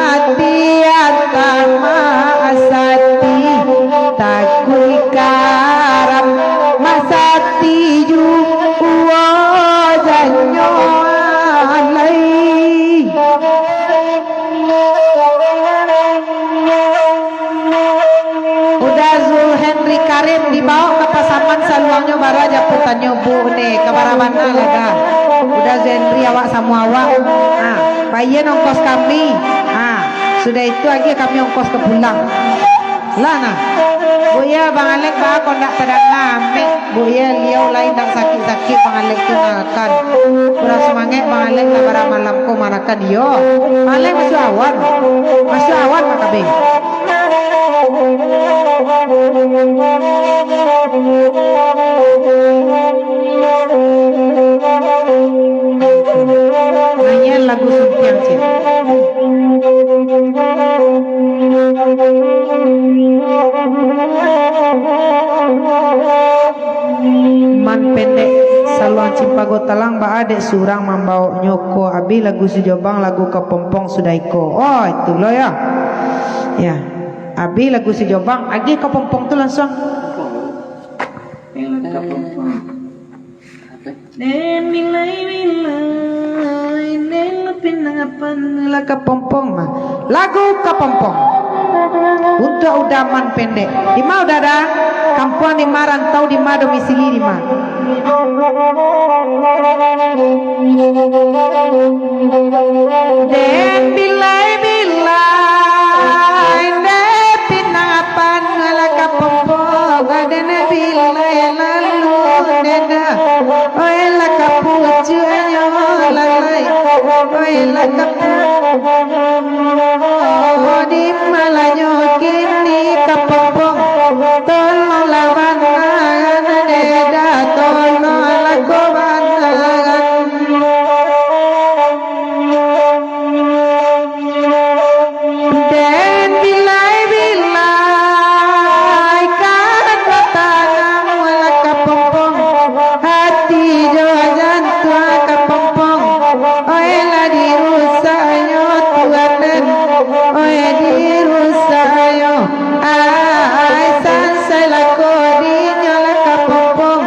ati atama sati, takuik karam masati juo janyo alai. Uda Zulhenry Karim dibaok ka Pasaman saluangnyo, bara japutanyo, Bu, ne, ka bara bana lah dah. Uda Zulhenry, awak samo awak. Ha, bayia ongkos kami. Ha, sudah itu agiah kami ongkos ka pulang. Lah nah. Bu, iyo, Bang Alek, ba ko ndak tadanga, amek. Bu, iyo, liau lai ndak sakik-sakik, Bang Alek tu manakan. Kurang sumangek, Bang Alek, lah bara malam ko manakan, iyo. Bang Alek masuak awan. Masuak awan, Mak Kabeh. Nyanyian lagu Suntiang, ciek. Man Pendek, saluang Cimpago Talang, baa dek surang mambaoknyo ko? Abih lagu Sijobang, lagu Kapompong sudah iko. Oh, itu lo yo. Ya. Abih lagu Sijobang, agiah Kapompong tu lansuang. Den bilai-bilai, den pinang apan lah Kapompong mah. Lagu Kapompong. Untuak Uda Man Pendek. Di ma Uda, Da? Kampuang di ma, rantau di ma, domisili di ma? Den bilai-bilai, den pinang apan lah Kapompong, den bilai lalu, den, oi lah kapucuaknyo lalai, oi lah kapu-, di ma lanyo kini Kapompong, tolonglah bana, den, tolonglah ko bana. Den bilai-bilai, kan batanam lah Kapompong, hati jo jantuang Kapompong, oi lah dirusaknyo Tuhan den, oi dirusaknyo. Ai, sansai lah ko dinyo lah Kapompong,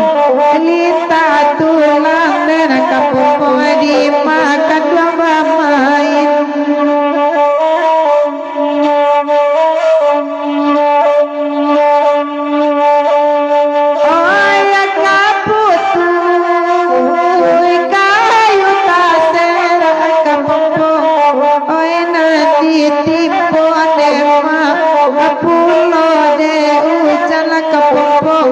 lintah tulang den Kapompong, di ma kanduang bamain. Oi, kaputuih kayu taserak Kapompong, oi, nan ditimpo dema, pulo dek ujan lah Kapompong,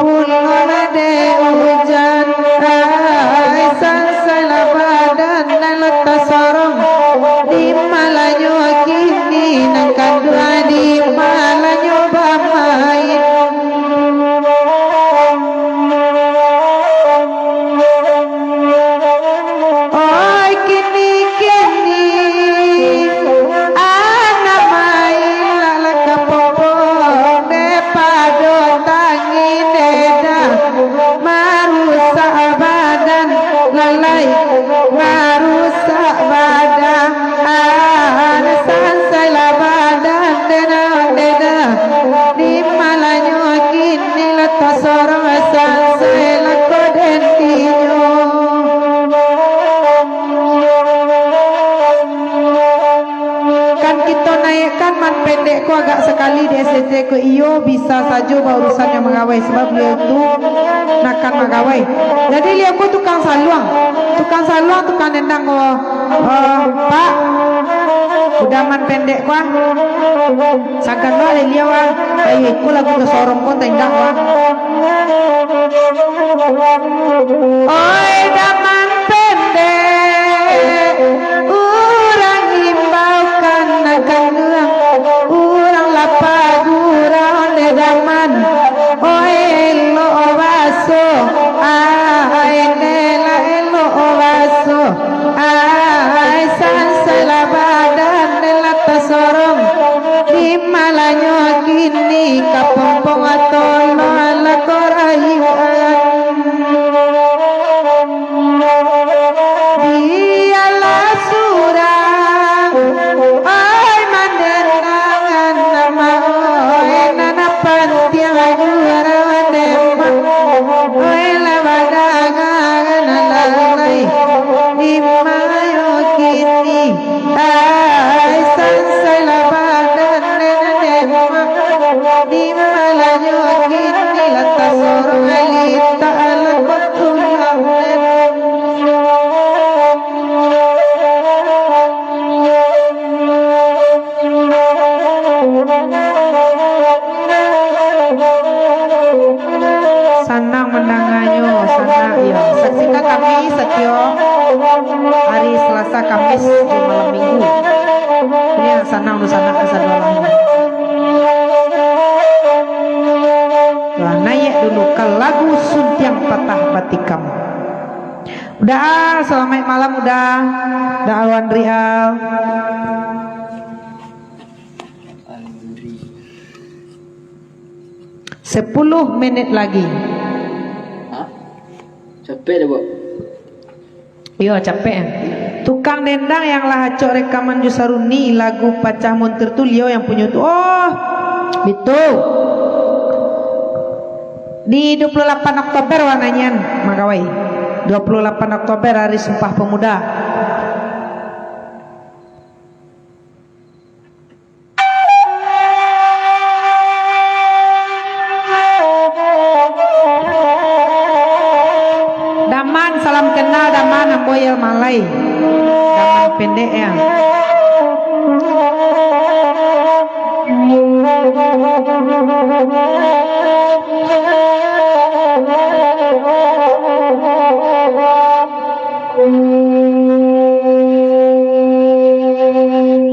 pulo lah dek ujan. Ai, sansai lah badan nan lah tasorong, di ma lanyo kini nan kanduang, di ma lanyo bamain. Oi, kini-kini, anak main lah Kapompong, dek pado tangin dek Da, marusak badan, lalai marusak badan. Sansai lah badan den, dek Da, di ma lanyo kini lah tasorong, sansai lah ko den dinyo. Kan kito naikkan Man Pendek ko agak sakali di S T T ko, iyo, bisa sajo baurusan jo magawai, sabab baliau tu nakan magawai. Jadi, baliau ko tukang saluang, tukang saluang, tukang dendang ko. Oh, Pak, Uda Man Pendek ko, ah. Sagan lo baliau, ah. Ai, iko lagu tasorong ko, indak, ah. Oi, Da Man Pendek, urang imbaukan kanduang, urang lah pagurau dek Da Man. Oi, elok baso, ai, dek lah elok baso. Ai, sansai lah badan den lah tasorong, di ma lanyo kini Kapompong, tolonglah ko rayuan. Bialah surang Ai, sansai lah badan nenek mak, di malanyo kini lah tasorong alita alah kok tulang nenek. Sanang mandanganyo, sanang, iyo. Saksikan kami satiok hari Selasa, Kamis, di malam Minggu. Ini yang sanang tu, sanang kasadonyo. Lah, naiak dulu ka lagu Suntiang Patah Batikam. Udah, ah, salamaik malam, udah. Udah, Alwan Rial. Sepuluh menit lagi. Hah? Capek dah, Bok. Iyo, capek. Tukang dendang yang lah acok rekaman jo Saruni lagu Pacah Montir tu, liau yang punyo tu. Oh, betul. Di dua puluh lapan Oktober wananyan, Magawai. Dua puluh lapan Oktober, Hari Sumpah Pemuda. Daman, salam kenal, Daman, ambo Yel Malai. Daman pendek, ya.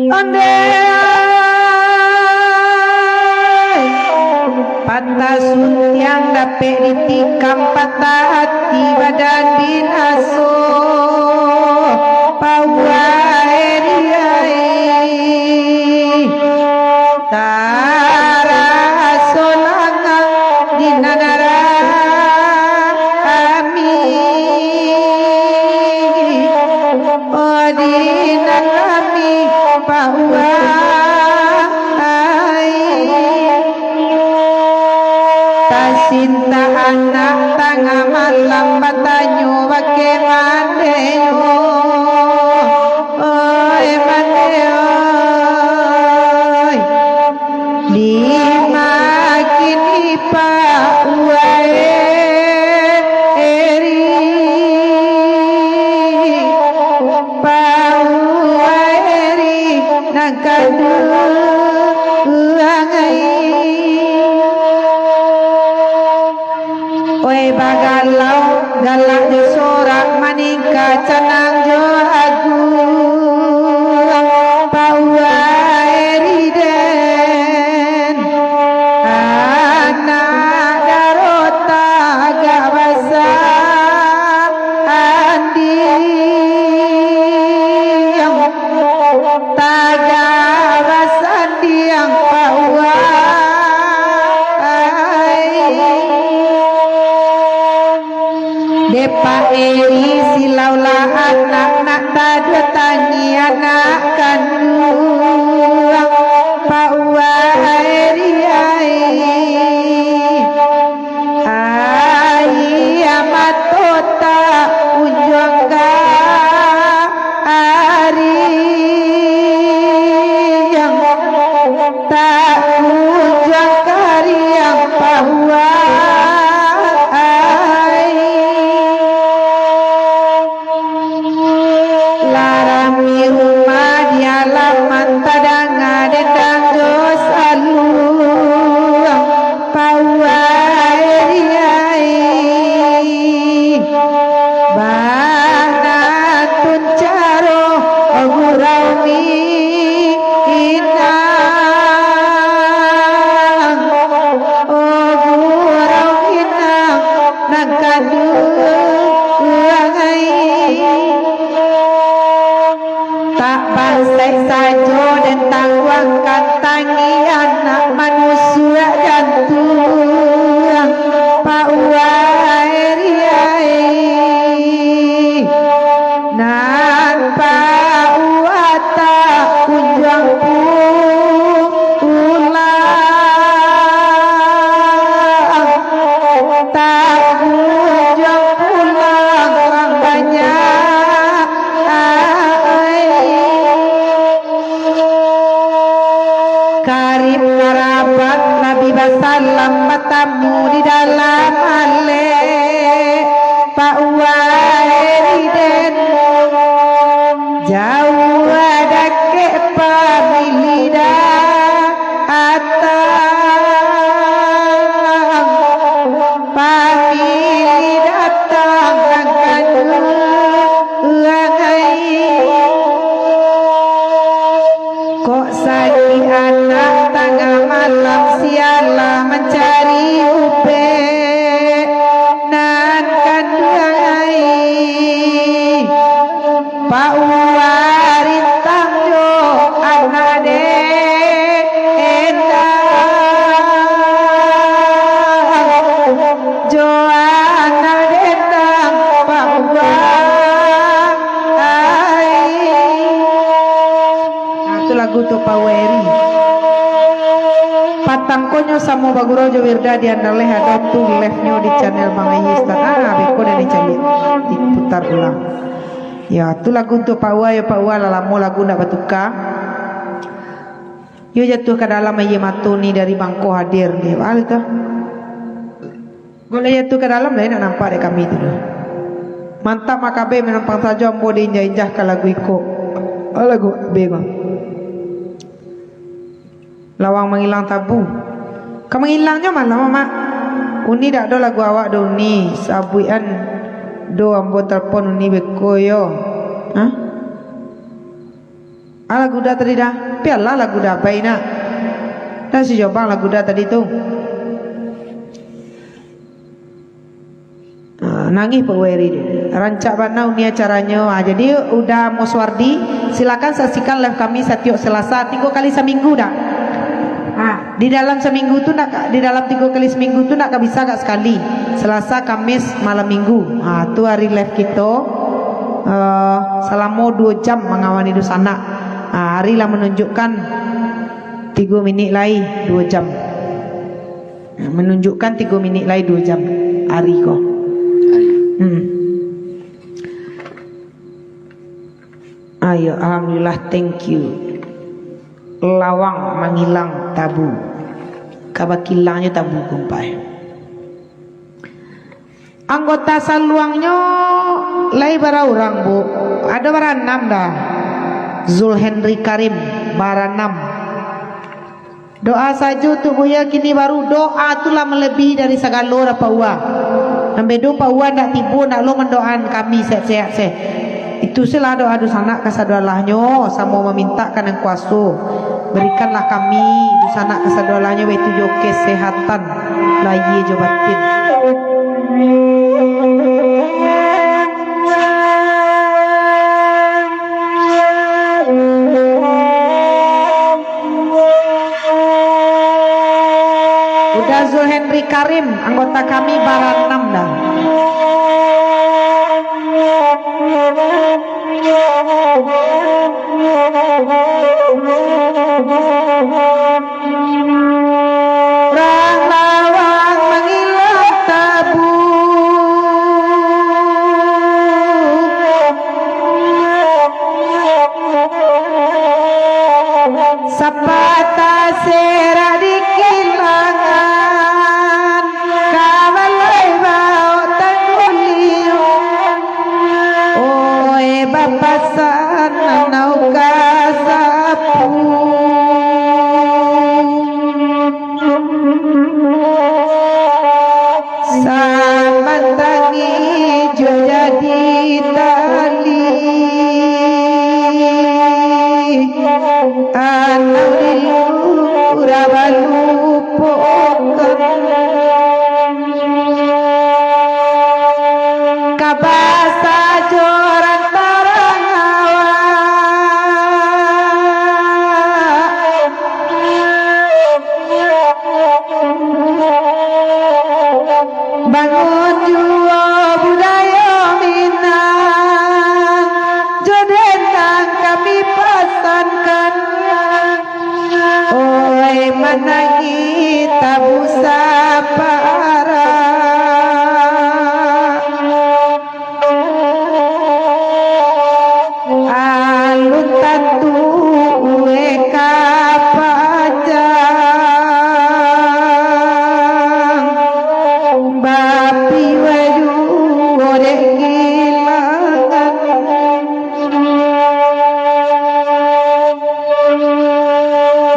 Ondeh, patah suntiang dapek ditikam, patah ati badan binaso, pauwai riai. Taraso langang di nan rami, oh, di nan rami pauwai. Tasintak anak tangah malam batanyo bakeh mandeh nyo. Oi, mande oi, dima kini pauwai eri, pauwai eri nan kanduang ai. Oi, bagalau, galak jo sorak, maningka canang jo aguang, pauwai riden. Anak daro tagak basandiang, tagak basandiang pauwai. Depak eri silaulah anak, nak taduah tangi anak kanduang, pauwai eri ai. Aia mato tak kunjuang ka ariang, tak kunjuang ka ariang pauwai. Lah rami rumah di alaman, tadanga dendang jo saluang, pauwai eri ai. Bana tun caro gurau minang, gurau minang nan kanduang ai. Tak bansaik sajo den tangguangkan, tangi anak manusuak jantuang, pauwai eri ai. Nan pauwai tak kunjuang pulang, tak kunjuang pulang urang banyak ai. Malam batamu di dalam alek, Pak Uwai den. Jauah dakek pamilih datang, pamilih datang nan kanduang ai. Kok sakik anak tangah malam, sialah mancari upek nan kanduang ai. Pak Uwa rintang jo anak den endang, jo anak den endang, Pak Uwa ai. Nah, tu lagu tu, Pak Weri. Patang ko nyo samo bagurau jo Wirda di Andaleh, ado tu live-nyo di channel Bang Ayi Ustaz. Ah, beko dah dicaliak. Diputar ulang. Ya, tu lagu tu, Pak Uwa, ya, Pak Uwa, lah lamo lagu ndak batuka. Yo jatuah ka dalam aia mato ni dari Bangko hadir ni. Wah, tu. Golek jatuah ka dalam lai nak nampak dek kami tu doh. Mantap, Mak Kabe, manumpang sajo ambo diinjah-injah ka lagu iko. Oh, lagu Kabe ko. Lawang mangilang tabu. Ka mangilangnyo malam, Mak. Uni dak ado lagu awak doh, Uni. Sabuikan do ambo telepon Uni beko yo. Hah? Ah, lagu Da tadi Da. Pialah lagu Da Abai nak. Dan si Jobang lagu Da tadi tu. Ah, nangih Pak Weri tu. Rancak bana Uni acaranyo. Ah, jadi Uda Muswardi, silakan saksikan live kami satiok Selasa, tigo kali saminggu Da. Ah, di dalam saminggu tu nak ka, di dalam tigo kali saminggu tu nak ka bisa gak sekali. Selasa, Kamis, malam Minggu. Ah, tu hari live kito. Eh, salamo duo jam mangawani dunsanak. Ah, hari lah manunjukkan tigo minik lai duo jam. Nah, manunjukkan tigo minik lai duo jam ari ko. Ari. Hmm. Ayo, alhamdulillah, thank you. Lawang mangilang tabu. Ka bakilangnyo tabu kumpai. Anggota saluangnyo lai bara urang, Bu? Ado bara anam Da. Zulhenry Karim, bara anam. Doa sajo tu, Buya, kini baru. Doa tu lah malebihi dari sagalo Da, Pak Uwa. Nan bedo Pak Uwa ndak tibo, ndak lo mandoaan kami sehat-sehat se. Itu se lah doa dunsanak kasadoalahnyo, samo mamintak ka Nan Kuaso. Barikanlah kami, dunsanak kasadoalahnyo, baitu jo kesehatan lahia jo batin. Uda Zulhenry Karim, anggota kami bara anam Da. Urang lawang mangilang tabu, sapatah serak di kilangan, ka balai baok tangguang.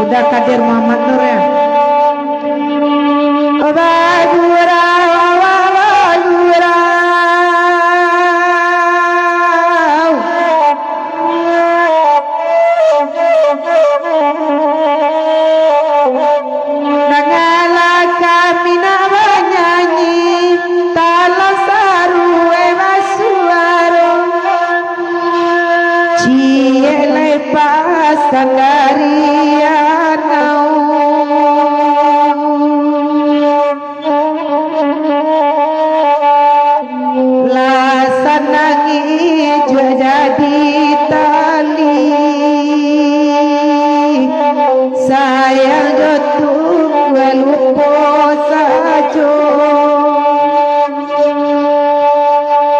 Uda Kadir Muhammad Nur, ya. Bagurau, bagurau. Dangalah kami nak banyanyi, talah saruwe basuaro. Ciek lai pasan dari anau. Lah sanang ijuak jadi tali, sayang jo tungga lupo sajo.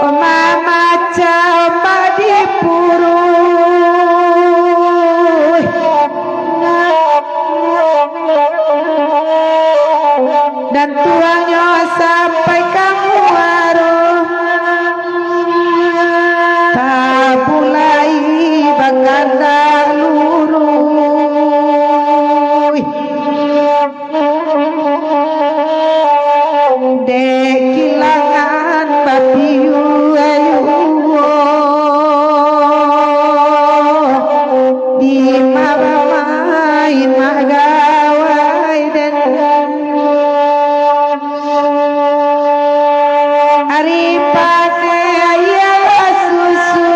Mamacah ombak di puruih. Dan tuangnyo sampai ka muaro, tabulai bakandak luruih. Dek kilangan bapiuah-yuah, di mamain mak gawai den. Ari paneh aia susu.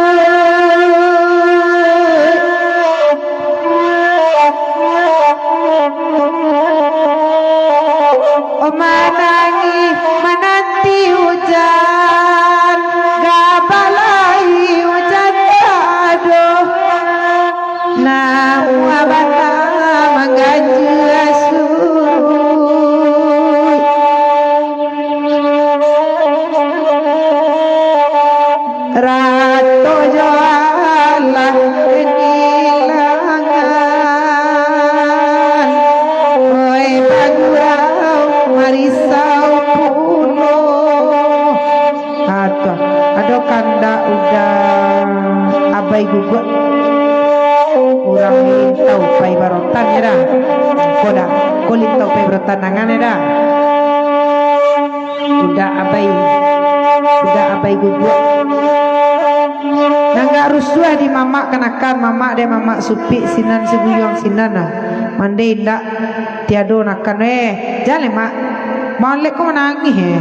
Manangih mananti ujan, gabalai ujan tado. Namuah bana mangganjua suruik. Rato jo alah kanilangan, oi bagurau marisau pulo. Ato, ado kandak udah abai guguak. Urang lintau pai barotan ya dah. Ko dah, ko lintau pai barotan angan ya dah. Udah abai, udah abai guguak. Nan agak rusuah di mamak kanakan, mamak dek mamak supik sinan siguyuang sinan nah. Mande indak tiado nakan, eh, jan leh, Mak. Malek ko manangih, eh.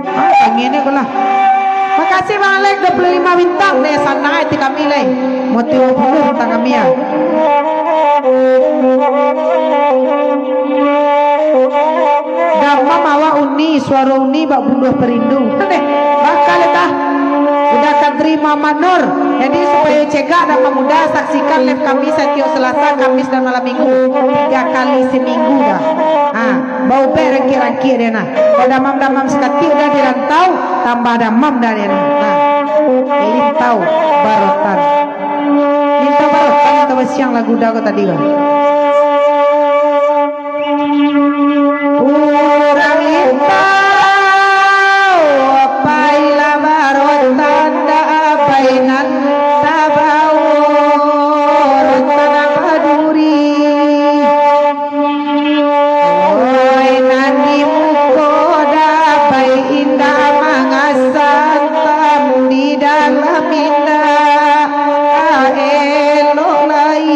Ah, tangian ko lah. Makasih, Bang Alek, dua puluh lima bintang, deh, sanang ati kami, leh. Mau tigo puluh bintang kami, ya. Damam awak uni, suaro uni bak bunduah perindu. Deh, bakal, tah. Udah Kadri Muhammad Nur. Jadi, supayo cegak dan mamudah, saksikan live kami satiok Selasa, Kamis, dan malam Minggu. Tiga kali seminggu dah. Ha, baubek rangkik-rangkik dia nah. Kalau damam-damam sakatik udah di rantau, tambah damam dah dia nah. Ha, lintau barotan. Lintau barotan atau basiang lagu dah kok tadi kok. Urang lintau, pailah barotan, dak pai nan tabao rotan baduri. Oi, nan di muko dak pai indak mangasan, tam di dalam indak elok lai.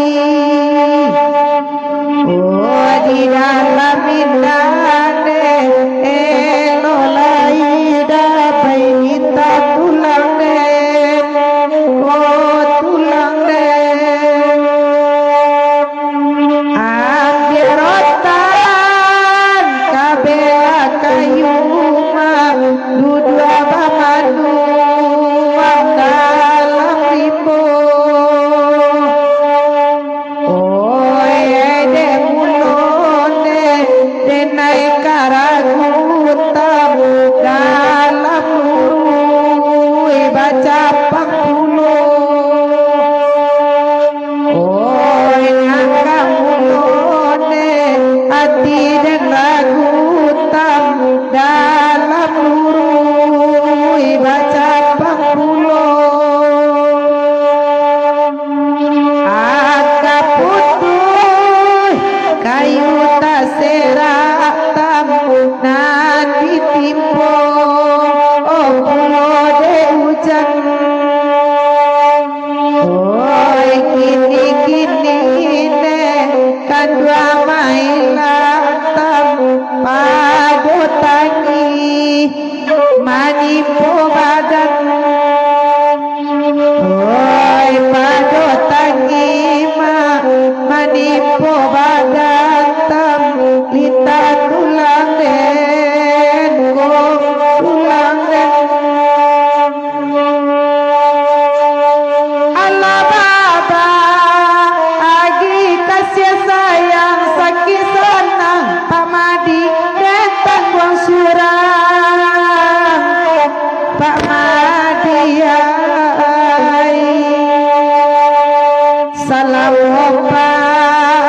Opa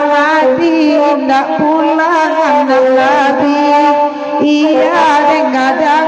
mati indak pulang anak Nabi. Iya dek kada